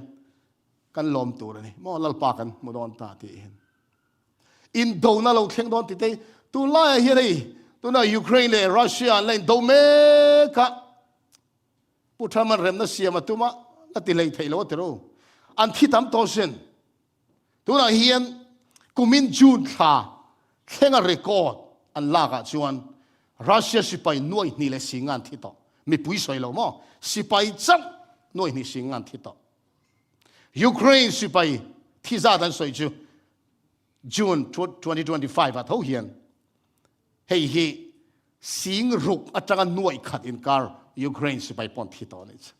kan lawm tur a ni. Maw Lalpa kan hmu dawn ta tih hian. Indona lo thleng dawn tih te tunlaiah hian hei tuna Ukraine leh Russia an la indo mek a. Pu Trump-a'n remna siam a tum a, la ti hlei theih lo a ti ro. An thi tam tawh sin. Tunah hian kumin June thla thlenga record an lakah chuan Russia sipai nuai hnih leh si nga an thi tawh. Mipui sawi lo maw? Sipai chauh nuai hnih si nga an thi tawh. Ukraine sipai thi zat an sawi chu June 2025 ah tho hian Hei hi sing ruk atanga nuaih khat inkar Ukraine sipai pawn thi tawh a nih chu.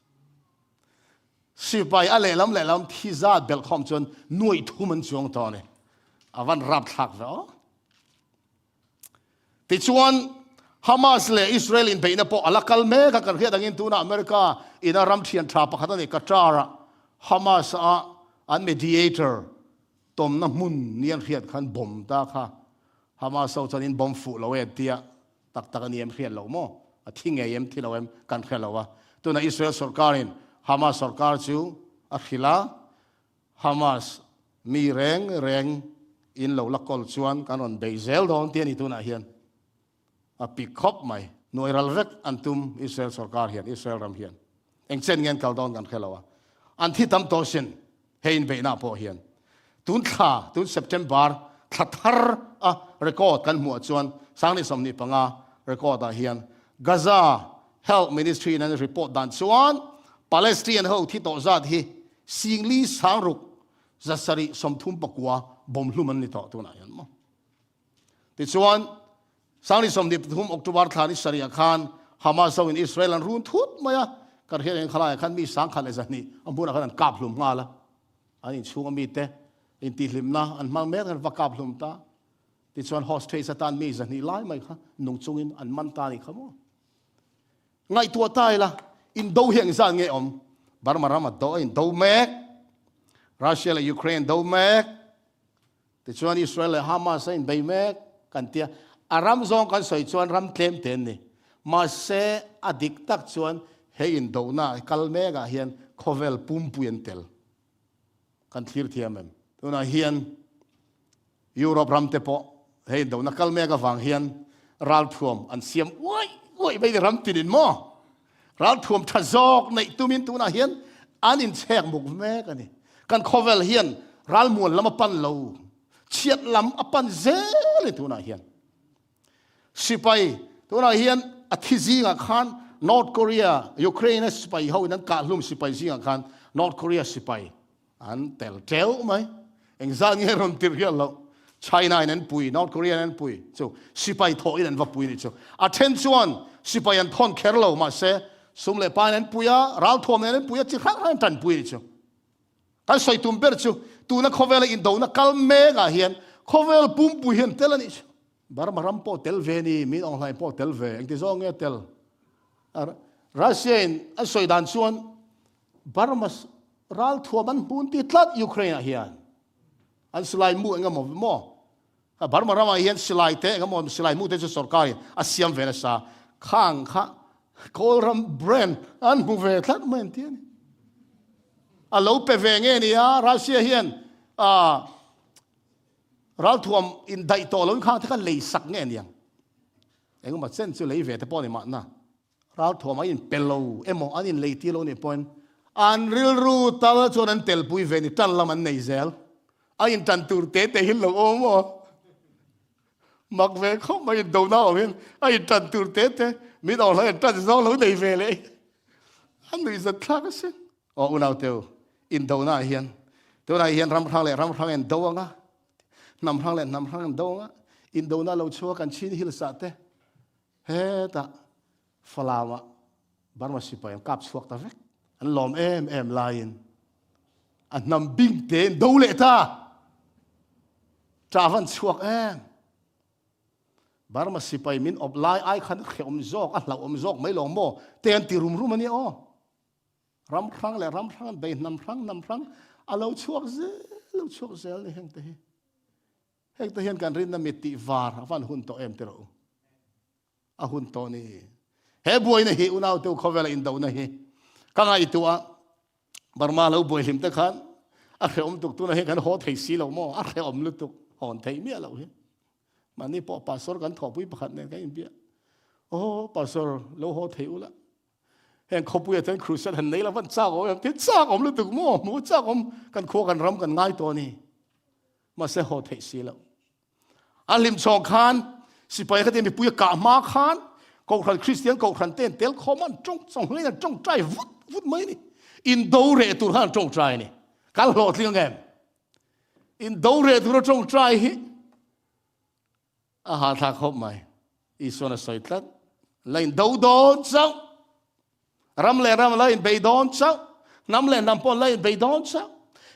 Sipai a lehlam lehlam thi zat belh khawm chuan nuaih thum an chuang tawh a ni. A van rapthlak ve aw. Tichuan Hamas leh Israel inbeihna pawh a la kal mek a, kan hriat angin tunah America ina ram thian tha pakhat a ni Qatar ah Hamas a an mediator tawmna hmun ni an hriat khan bomb ta kha Hamas ho chuan in bomb fuh lo e tia tak tak a ni em hriat lo maw? A thi ngei em thi lo em kan hre lo a. Tunah Israel sorkarin Hamas sorkar chu a hrilh a, Hamas mi reng reng in lo la kawl chuan kan rawn beih zel dawn tia ni tunah hian a pik khawp mai. Nuai ral vek an tum Israel sorkar hian, Israel ram hian. Eng chen nge an kal dawn kan hre lo a. An thi tam tawh sin hei inbeihna pawh hian. Tun thla, tun September thla thar a record kan hmuh ah chuan Sangni 25 record ah hian Gaza Health Ministry in an report dan chuan Palestinian ho thi tawh zat hi singli sangruk zasarih 39 bawm hlum an ni tawh tunah hian maw. Tichuan, Sangni 23 October thla ni sarih ah khan Hamas ho in Israel an run thut mai a, kan hriat eng khalaiah khan mi 10,200 a hmunah khan an kap hlum nghal a, an inchhunga mite intihhlimna an hmang mek an va kap hlum ta. Tichuan hostage atan mi 200 lai mai kha nung chungin an man ta a nih kha maw. Ngaihtuah ta ila, indo hi engzat nge awm? Burma ram a do a indo mek, Russia leh Ukraine do mek, Tichuan Israel leh Hamas a inbei mek kan tia, a ram zawng kan sawi chuan ram tlem te an ni. Mahse a dik tak chuan he indohna kal mekah hian khawvel pumpui an tel. Kan thlir thiam em? Tunah hian Europe ram te pawh hei indona kal mek avang hian ralthuam an siam uaih uaih mai ni ram tinin maw? Ralthuam tha zawk neih tumin tunah hian an inchhek muk mek a ni. Kan khawvel hian ralmuan lam a pan lo, chhiat lam a pan zel a ni tunah hian. Sipai tunah hian a thi zingah khan North Korea, Ukraine a sipai ho in an kah hlum sipai zingah khan North Korea sipai an tel teuh mai. Engzat nge rawn tirh hian loh. China in an pui, North Korea in an pui chu sipai thawh in an va pui nih chu. A then chuan sipai an thawn kher lo mahse sum leh pa in an pui a, ralthuam nen an pui a, chi hrang hrang in tan pui nih chu. Kan sawi tum ber chu tuna khawvela indona kal mek ah hian khawvel pumpui hian tel a nih chu. Burma ram pawh tel ve ni, Min Aung Hlaing pawh tel ve, engti zawng nge tel? Russia in an sawi dan chuan Burma ralthuam an hmun ti tlat Ukraine ah hian. An silai mu eng emaw maw? Burma ramah hian silai te eng emaw silai mu te chu sorkar in a siam ve nasa. Khang kha Kawlram brand an hmu ve tlat mai an ti a ni. A lo pe ve nge nia Russia hian ah Ralthuam in daih tawh loin khang te kha lei sak nge aniang. Engemaw chen chu lei ve te pawh a ni mahna. Ralthuam an in pe lo emaw an in lei tir lo nih pawhin an rilru tal chuan an telpui ve ni tan lam an nei zel. A in tan tur te te hi lo awm aw. Mak ve khawp mai in do na awm hian a in tan tur te te min awm hlai an tan zawng lo nei ve leh. A nuihzat thlak asin. Aw unauteu, indonaah hian tunah hian ram hrang leh ram hrang in do anga, hnam hrang leh hnam hrang in do anga, indona lo chhuak kan chin hills ah te hetah Falam ah Burma sipai an kap chhuak ta vek, an lawm em em laiin a hnam bing te in do leh ta, ṭah van chhuak em. Burma sipai min awp lai ai khan a hrehawm zawk, a hlauhawm zawk mai lawng maw te an ti rum rum a nia aw. Ram hrang leh ram hrang an bei, hnam hrang hnam hrang a lo chhuak zel, lo chhuak zel ni heng te hi. Heng te hian kan rinna mit tih var a van hun tawh em ti rawh u. A hun tawh ni. He buaina hi unau teu khawvela indona hi ka ngaihtuah Burma lo buai hlim te khan a hrehawm tuk tuna hi kan haw thei si lo maw a hrehawm lutuk hawn thei miah lo hi. Mahni pawh pastor kan thawhpui pakhat nen kan inbiak. Aw pastor lo haw thei ula Heng khawpuia chuan crusade han nei lo van chak awm em? Thil chak awm lutuk maw? Hmu chak awm kan khua kan ram kan ngai tawh a ni. Mahse haw theih si lo. A hlim chhawng khan sipai kha te mipui a kah hma khan Kohhran Kristian Kohhran te an tel khawm a, an tawng chawng hlei an tawngtai vut vut mai a ni. Indo reh tur khan an tawngtai a ni. Kan hlawhtling ang em? Indo reh tur a tawngtai hi A hahthlak khawp mai. Isuan a sawi tlat. La in do dawn chauh. Ram leh ram la in bei dawn chauh. Hnam leh hnam pawh la in bei dawn chauh.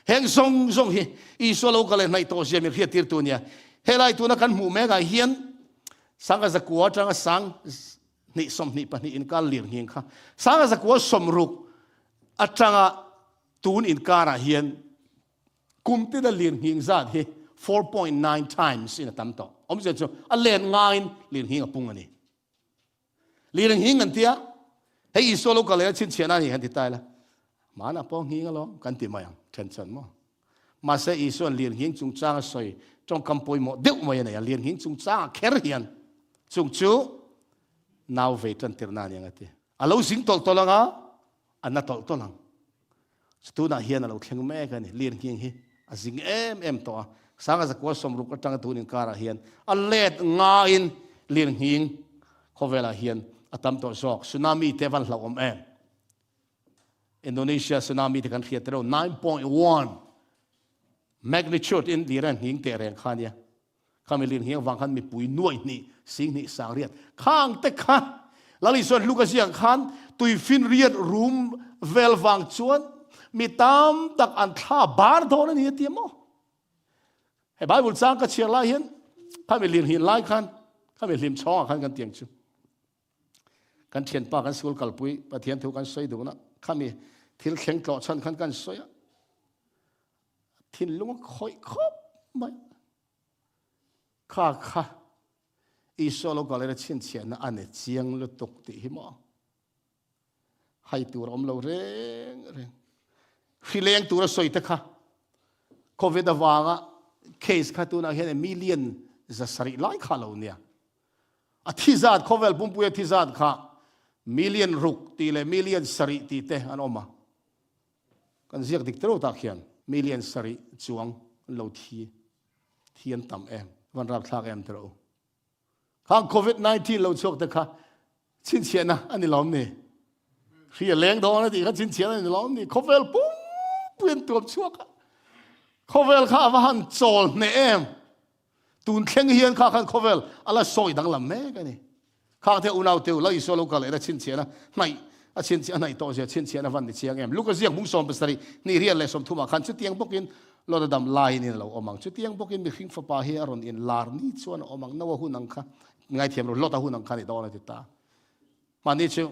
Heng zawng zawng hi Isua lo kal leh hnaih tawh zia min hriat tir tu nia. Helai tuna kan hmuh mek ah hian Sangha zakua atanga sang hnih 22 inkar lir nghing kha. Sangha zakua 60 atanga tun inkarah hian Kum tina lirnghing zat hi 4.9 times in a tam tawh. Awmzia chu a let ngaiin lirnghing a pung a ni. Lirnghing an tia, hei Isua lo kal leh a chhinchhiahna a ni kan ti ta ila, Hmanah pawh nghing alawm kan ti mai ang, then chuan maw. Mahse Isua'n lirnghing chungchang a sawi tawngkam pawimawh deuh mai a nei a, lirnghing chungchangah kher hian chung chu nau vei tantirna a ni ang a ti. A lo zing tawlh tawlh ang a, a na tawlh tawlh ang. Tunah hian a lo thleng mek a ni. Lirnghing hi a zing em em tawh a. Sanga zakua 60 atanga tun inkarah hian a let ngaiin lirnghing khawvelah hian a tam tawh zawk. Tsunami te van hlauhawm em? Indonesia tsunami te kan hriat te reuh 9.1 magnitude in lir a nghing teh reng kha nia. Khami lirnghing avang khan mipui nuai hnih, sing hnih, sang riat khang te kha Lal Isuan hluk a ziak khan tuifin riat rum vel vang chuan mi tam tak an thla bar dawn a ni a ti maw? He Bible chang ka chhiar lai hian khami lirnghin lai khan khami hlim chhawngah khan kan tiang chu. Kan thianpa kan school kalpui Pathian thu kan sawi duhna khami thil thleng tlawh chhan khan kan sawi a. Thinlung a khawih khawp mai. Kha kha Isua lo kal ila chhinchhiahna a ni chiang lutuk tih hi maw? Hai tur a awm lo reng reng. Hri leng tur a sawi te kha. Covid avanga case kha tunah hian million 700 lai kha lo nia. A thi zat khawvel pumpui a thi zat kha million ruk tih leh million sarih tih te an awm a. Kan ziak dik tero tak hian million sarih chuang an lo thi thi an tam em. Van rapthlak em tero u. Khang Covid 19 lo chhuak te kha chhinchhiahna a ni lawm ni. Hri a leng dawn a tih kha chhinchhiahna a ni lawm ni. Khawvel pumpui an tuam chhuak a. Khawvel kha a va han chawl hneh em. Tun thleng hian kha khan khawvel a la sawi danglam mek a ni. Khang te unau teu la Isua lo kal leh na chhinchhiahna hnaih a chhinchhiah a hnaih tawh zia chhinchhiahna van ni chiang em. Luka ziak hmung 70 hnih riat leh 30 ah khan chutiang bawkin Lawta dam laiin in a lo awm ang. Chutiang bawkin mihring fapa hi a rawn in lar ni chuan a awm ang. Noa hun ang kha ngaithiam lo Lawta hun ang kha ni dawn a ti ta. Mahni chu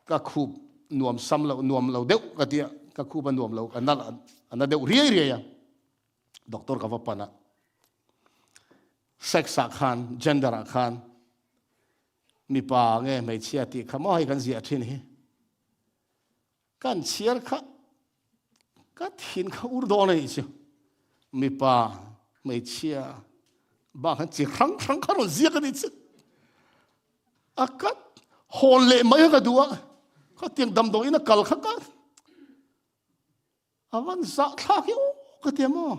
ka khup nuam sam lo nuam lo deuh ka tia ka khup a nuam lo a na a na deuh riai riai a. Doctor ka va pan a. Sex ah khan gender ah khan mipa nge hmeichhia tih kha maw hei kan ziah thin hi. Kan chhiar kha ka thin kha ur dawn a nih chu. Mipa hmeichhia bak han chi hrang hrang kha rawn ziak a nih chu. A ka hawn leh mai a ka duh a. Khatiang damdawiin a kal kha ka A van zah thlak hi aw ka ti maw.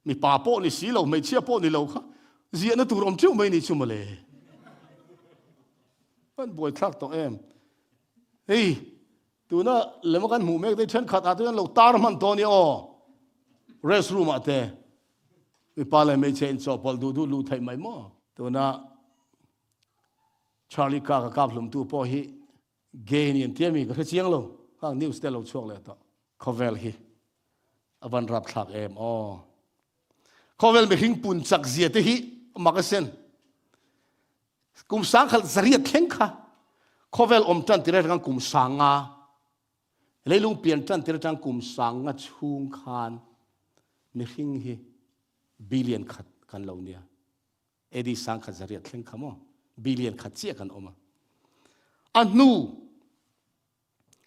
Mipa pawh ni si lo, hmeichhia pawh ni lo kha ziahna tur awm teuh mai ni chu mawle. Van buai thlak tawh em. Hei, tuna lema kan hmuh mek te thenkhat ah chuan lo tar hman tawh ni aw. Rest room ah te mipa leh hmeichhia inchawhpawlh duh duh luh theih mai maw. Tuna Charlie Kirk a kap hlumtu pawh hi Gay ni an tia mi ka hre chiang lo, khang news te lo chhuak leh tawh. Khawvel hi a van rapthlak em aw. Khawvel mihring pun chak zia te hi mak asin. Kum sangkhat zariat thleng kha khawvel awm tan tir atang kum sanga leilung pian tan tir atang kum sanga chhung khan mihring hi billion khat kan lo nia. AD 1800 thleng kha maw billion khat chiah kan awm a. A hnu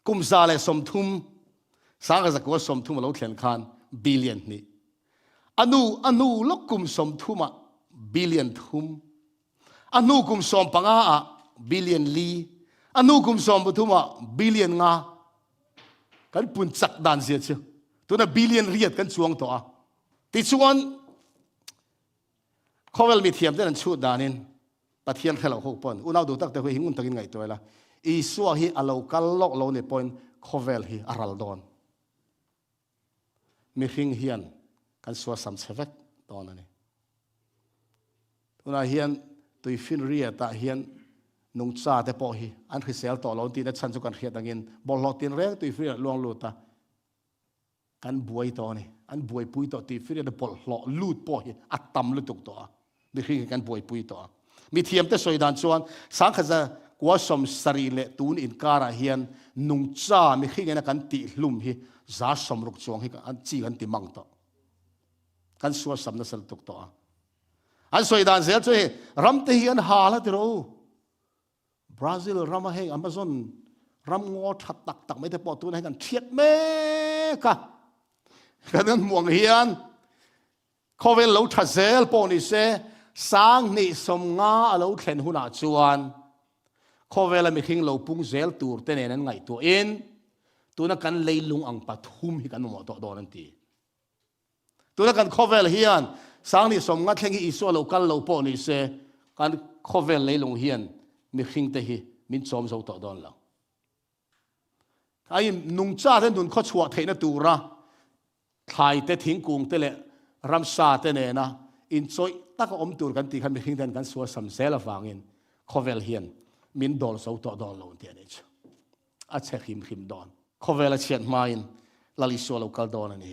kum 130 1930 a lo thlen khan billion hnih. A nu a hnu lawk kum 30 ah billion thum. A hnu kum 15 ah billion li. A hnu kum 30 ah billion nga. Kan pun chak dan zia chu. Tuna billion riat kan chuang tawh a. Tichuan Khawvel mithiam ten an chhut danin Pathian hre lo ho pawn unau duh tak te hui hi ngun takin ngaihtuah ila, Isua hi a lo kal lawk lo ni pawhin khawvel hi a ral dawn. Mihring hian kan suasam chhe vek dawn a ni. Tunah hian tuifinriat ah hian nungcha te pawh hi an hrisel tawh lo an tihna chhan chu kan hriat angin bawlhhlawh tinreng tuifinriat luang lut a, Kan buai tawh a ni. An buaipui tawh tih firiat a bawlhhlawh lut pawh hi a tam lutuk tawh a. Mihring hi kan buaipui tawh a. Mithiamte sawi dan chuan 1970 leh tun inkarah hian nungcha mihring ina kan tihhlum hi 60 chuang hi an chi kan ti mang tawh. Kan suasam nasa lutuk tawh a. An sawi dan zel chu hei ramte hi an hal a ti rawh u. Brazil rama heng Amazon ram ngaw tha tak tak mai te pawh tunah hian kan thiat mek a. Kan kan hmuh ang hian khawvel lo tha zel pawh ni se 2050 a lo thlen hunah chuan khawvela mihring lo pung zel tur te nen an ngaihtuahin tuna kan leilung ang pathum hi kan mamawh tawh dawn an ti. Tuna kan khawvel hian 2050 thleng hi Isua lo kal lo pawh ni se, kan khawvel leilung hian mihringte hi min chawm zo tawh dawn lo. Ai nungcha te nun khawchhuah theihna tura thlai te, thingkung te leh ramsa te nena inchawih taka awm tur kan tih khan mihring ten kan sual sam zel avangin khawvel hian min dawl zo tawh dawn lo tih a nih chu. A chhe hrim hrim dawn. Khawvel a chhiat hmain Lal Isua lo kal dawn a ni.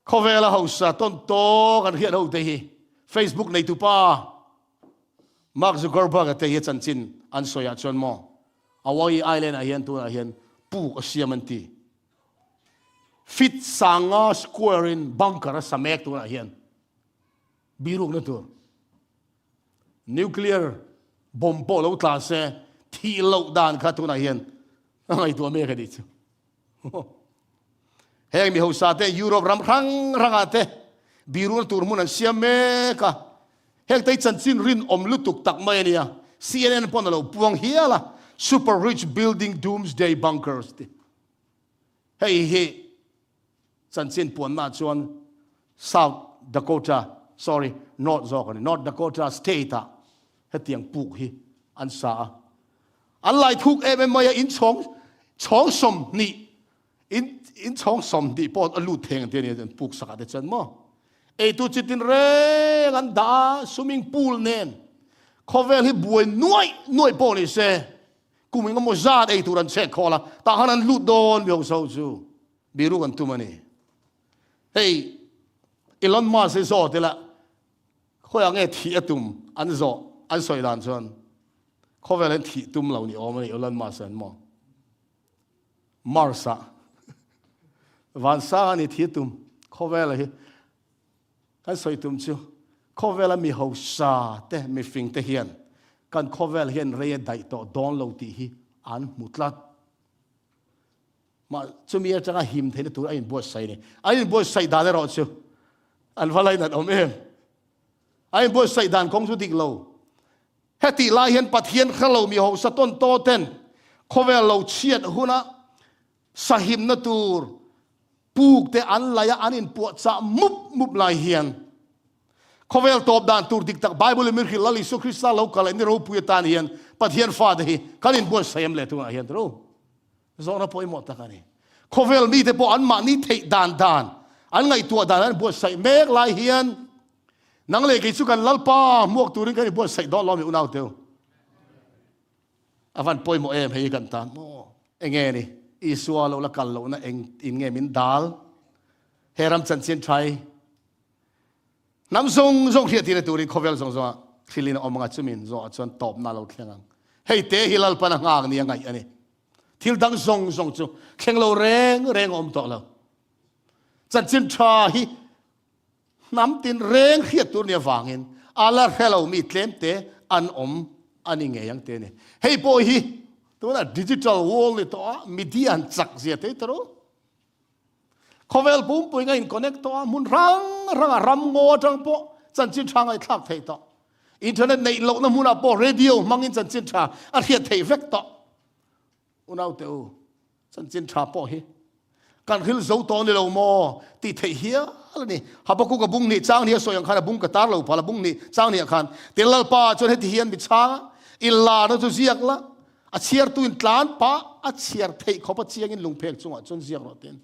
Khawvel a hausa tawn tawk an hriat ho te hi Facebook neitupa Mark Zuckerberg a te hi a chanchin an sawi ah chuan maw Hawaii Island ah hian tunah hian puk a siam an ti. Feet sanga square in bunker a sa mek tunah hian birukna tur. Nuclear bomb pawh lo tla se thih loh dan kha tunah hian a ngaihtuah mek a nih chu. Heng mi hausa te Europe ram hrang hrangah te biruna tur hmun an siam mek a. Heng te hi chanchin rinawm lutuk tak mai a nia. CNN pawn a lo puang hial a, Super rich building doomsday bunkers ti. Hei hi chanchin puanna chuan South Dakota, sorry, North zawk a ni, North Dakota state ah hetiang puk hi an sa a. An lai thuk em em mai a, inchhawng chhawng 20 In in chhawng 20 pawh a lut theng te nia an puk sakah te chuan maw. Eitu chi tin reng an dah a, swimming pool nen khawvel hi buai nuaih nuaih pawh ni se kum engemaw zat ei tur an chhek khawl a, tah khan an lut dawn mi ho so chu biru kan tum a ni. Hei Elon Musk hi zawt ila khawiah nge thih a tum an zawh an sawi dan chuan khawvel hian thih tum lo ni awm a ni Elon Musk an maw. Mars-ah vansang a ni thi tum khawvela hi kan sawi tum chu khawvela mi hausa te mi fing te hian kan khawvel hian rei a daih tawh dawn lo tih hi an hmu tlat. Mah chumi atanga him theihna tur a inbuatsaih a ni. An inbuatsaih dan erawh chu an va lainat awm em. A inbuatsaih dan kawng chu dik lo. Hetih lai hian Pathian hre lo mi hausa tawn taw ten khawvel lo chhiat huna sahimna tur puk te an laih a an inpuahchah mup mup lai hian khawvel tawp dan tur dik tak Bible in min hrilh Lal Isua Krista lo kal leh ni ropui atan hian Pathian fate hi kan inbuatsaih em le tunah hian tiro zawhna pawimawh tak a ni. Khawvel mite pawh anmahni theih dan dan an ngaihtuah dan an buatsaih mek lai hian Nang leh kei chu kan Lalpa hmuak turin kan inbuatsaih dawn lo mi unau teu. A van pawimawh em hei kan tan maw? Enge ni? Isua lo la kal lohna eng in nge min dal? He ram chanchin thai hnam zawng zawng hriat tirna turin khawvel zawng zawngah thilin a awm anga chumin zawhah chuan tawpna lo thleng ang. Hei te hi Lalpan a nghak ni a ngaih a ni. Thil dang zawng zawng chu thleng lo reng reng a awm tawh lo. Chanchin tha hi Hnam tin reng hriat tur ni avangin a la hre lo mi tlemte an awm a ni ngei ang te ni. Hei pawh hi tunah digital world ni tawh a, media an chak zia thei ta ru. Khawvel pumpui nga in connect tawh a, hmun hrang hranga ram ngaw atang pawh chanchin tha ngaihthlak theih tawh. Internet neih lohna hmunah pawh radio hmangin chanchin tha a hriat theih vek tawh. Unaute u, chanchin tha pawh hi kan hril zo tawh ni lo maw tih theih hial a ni. Habakkuk a bung hnih chang hnih a sawi ang khan a bung ka tar lo phal a bung hnih chang hnih ah khan tin Lalpa chuan heti hian mi chhang a, i larna chu ziak la, a chhiartu in tlan pah a chhiar theih khawp a chiangin lungphek chungah chuan ziak rawh tiin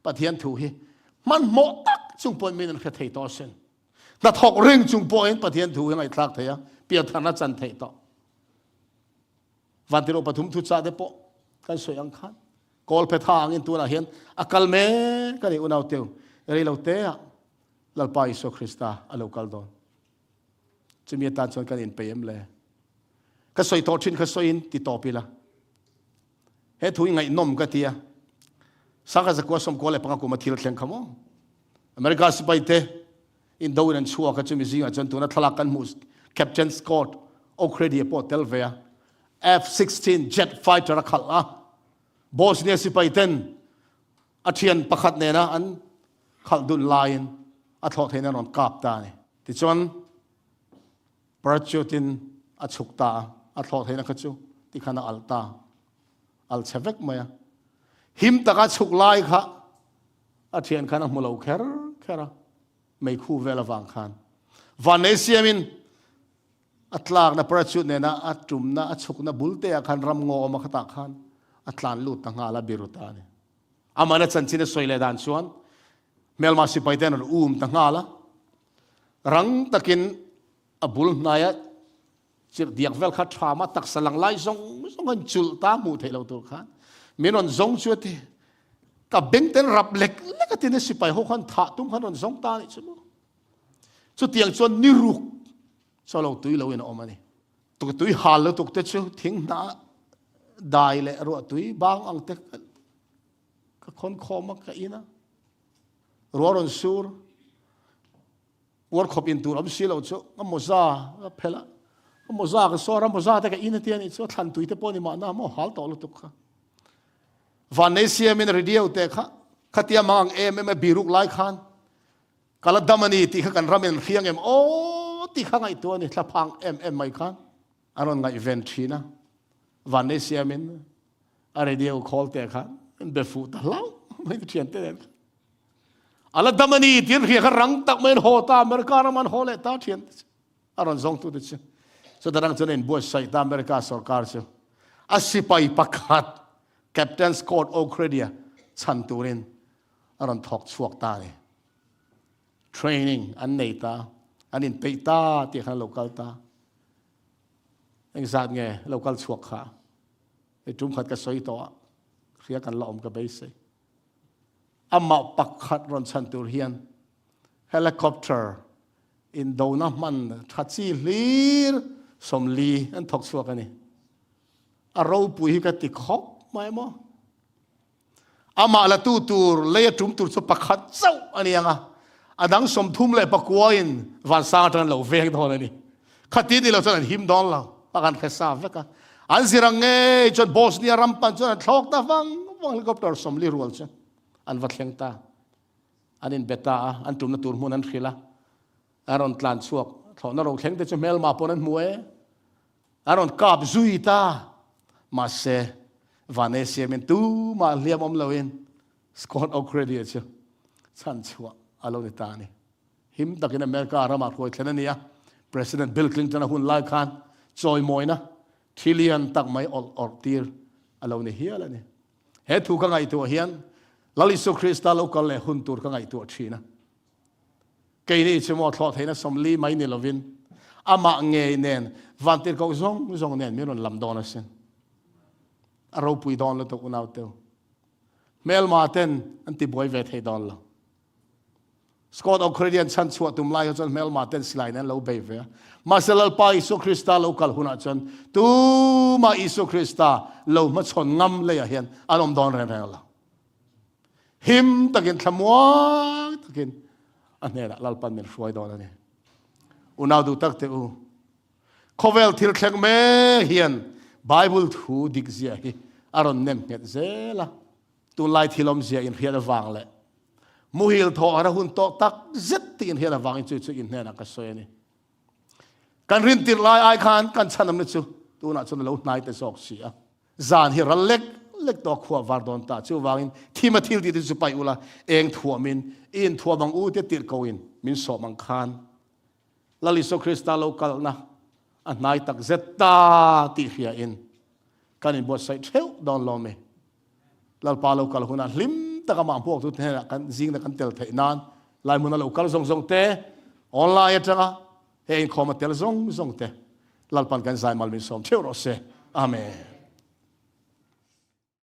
Pathian thu hi hmanhmawh tak chung pawhin min an hre thei tawh asin. Hnathawk ring chung pawhin Pathian thu hi ngaihthlak thei a, piantharna chan theih tawh. Vantirh 3 thuchah te pawh kan sawi ang khan kawl phe tha angin tunah hian a kal mek a ni unau teu rei lo te ah Lalpa Isua Krista a lo kal dawn. Chumi atan chuan kan inpei em le? Ka sawi tawh thin kha sawiin ti tawp ila. He thu i ngaihnawm ka tia. Sangha zakua 95 kuma thil thleng kha maw? America sipai te Indo in an chhuak a, chumi zingah chuan tuna thlalak kan hmuh Captain Scott O'Cready a pawh tel ve a, F-16 jet fighter a khalh a, Bosnia sipai ten a thian pakhat nena an khalh dun laiin a thlawh theihna an rawn kap ta a ni. Tichuan parachute in a chhuk ta a, a thlawh theihna kha chu tikhan a alh ta, alh chhe vek mai a. Him taka chhuk lai kha A thian khan a hmu lo kher kher a, meikhu vel avang khan. Vannei siamin a tlakna parachute nena a tumna a chhukna bul te ah khan ram ngaw awm a khatah khan a tlan lut ta nghal a, biru ta a ni. Amahna chanchin a sawi leh dan chuan hmelma sipai te an rawn um ta nghal a, rang takin a bul hnaia Chirh diak vel kha tha ma taksa lang lai zawng zawng an chulh ta hmuh theih lo tur khan min rawn zawng chu a ti. Ka beng ten rap lek lek a tin a sipai ho khan thah tum khan rawn zawng ta nih chu maw. Chutiang chuan ni ruk chaw lo tui lo in a awm a ni. Tui hal lutuk te chu thing hnah dai leh ruah tui bang ang te ka khawn khawm a ka in a. Ruah rawn sur. Uar khawp in tur awm si lo chu ka mawza ka phelh a, ka mawza ka sawr a, mawza te ka in a tia nih chu a thlan tui te pawh ni mahna maw hal tawh lutuk kha. Vannei siamin radio te kha. Khatia mang ang em em a biruk lai khan ka la dam a ni tih kha kan ram in hriang em aw tih kha ngaihtuah a ni thlaphang em em mai khan a rawn ngaihven thin a. Vannei siamin a radio call te khan an be fuh ta hlauh mai te thian te nen khan. A la dam a ni tih an hria kha rang tak mai an haw ta America ram an haw leh ta thian te chu. A rawn zawng tu te chu. Chuta rang chuan a inbuatsaih ta America sorkar chu a sipai pakhat Captain Scott O'Grady-a chhan turin a rawn thawk chhuak ta a ni. Training an nei ta, an inpeih ta tih khan a lo kal ta. Engzat nge lo kal chhuak kha? Hei tum khat ka sawi tawh a, hria kan la awm ka beisei. Amah pakhat rawn chhan tur hian helicopter indona hman tha chi hlir 40 an thawk chhuak a ni. A ropui hi ka ti khawp mai maw. Amah la tu tur lei a tum tur chu pakhat chauh a ni ang a, a dang 39 in vansang atang an lo veng dawn a ni. Khati ni lo chuan an him dawn lo, a kan hre sa vek a. An zir ang ngei chuan Bosnia ram pan chuan an thlawk ta vang vang helicopter 40 rual chu an va thleng ta. An inbe ta a, an tumna tur hmun an hrilh a, a rawn tlan chhuak thlawhna ro thleng te chu hmelma pawn an hmu e. A rawn kap zui ta. Mahse, Vane siamin tumah hliam awm loin Scott O'Grady-a chu chhan chhuah a lo ni ta a ni. Him takin America ramah hruai thlen a ni a, President Bill Clinton-a hun lai khan chawimawina thi lian tak mai awlh awrh tir a lo ni hial a ni. He thu ka ngaihtuah hian Lal Isua Krista lo kal leh hun tur ka ngaihtuah thin a. Keini chu maw thlawh theihna 40 mai ni lovin amah ngei nen vantirhkoh zawng zawng nen min rawn lam dawn asin. A ropui dawn lutuk unau teu. Hmelma ten an ti buai ve thei dawn lo. Scott O'Credian chhan chhuah tum lai chuan hmelma ten silai nen lo bei ve a. Mahse Lalpa Isua Krista lo kal hunah chuan tuma Isua Krista lo hmachhawn ngam leiah hian an awm dawn reng reng lo. Him takin thlamuang takin a hnenah Lalpan min hruai dawn a ni. Unau duh tak te u, khawvel thil thleng mek hian Bible thu dik zia hi a rawn nem nghet zel a. Tunlai thil awmzia inhriat avang leh muhil thawh har a hun tawh tak zet tih inhriat avangin chu chu in hnenah ka sawi a ni. Kan rintirh lai ai khan kan chhanamna chu tunah chuan a lo hnai ta zawk si a. Zan hi ral lek lek tawh khua var dawn ta. Chuvangin thim a thil tih te chu paih ula, eng thuamin i inthuam ang u tia tirh koin min sawm ang khan Lal Isua Krista lo kalna a hnai tak zet ta tih hriain kan inbuatsaih theuh dawn lawm e. Lalpa lo kal hunah hlim taka mah hmuak tu hnenah kan zingna kan tel theih nan lai hmuna lo kal zawng zawng te, online atanga he inkhawm a tel zawng zawng te Lalpan kan zai mal min sawm theuh rawh se. Amen.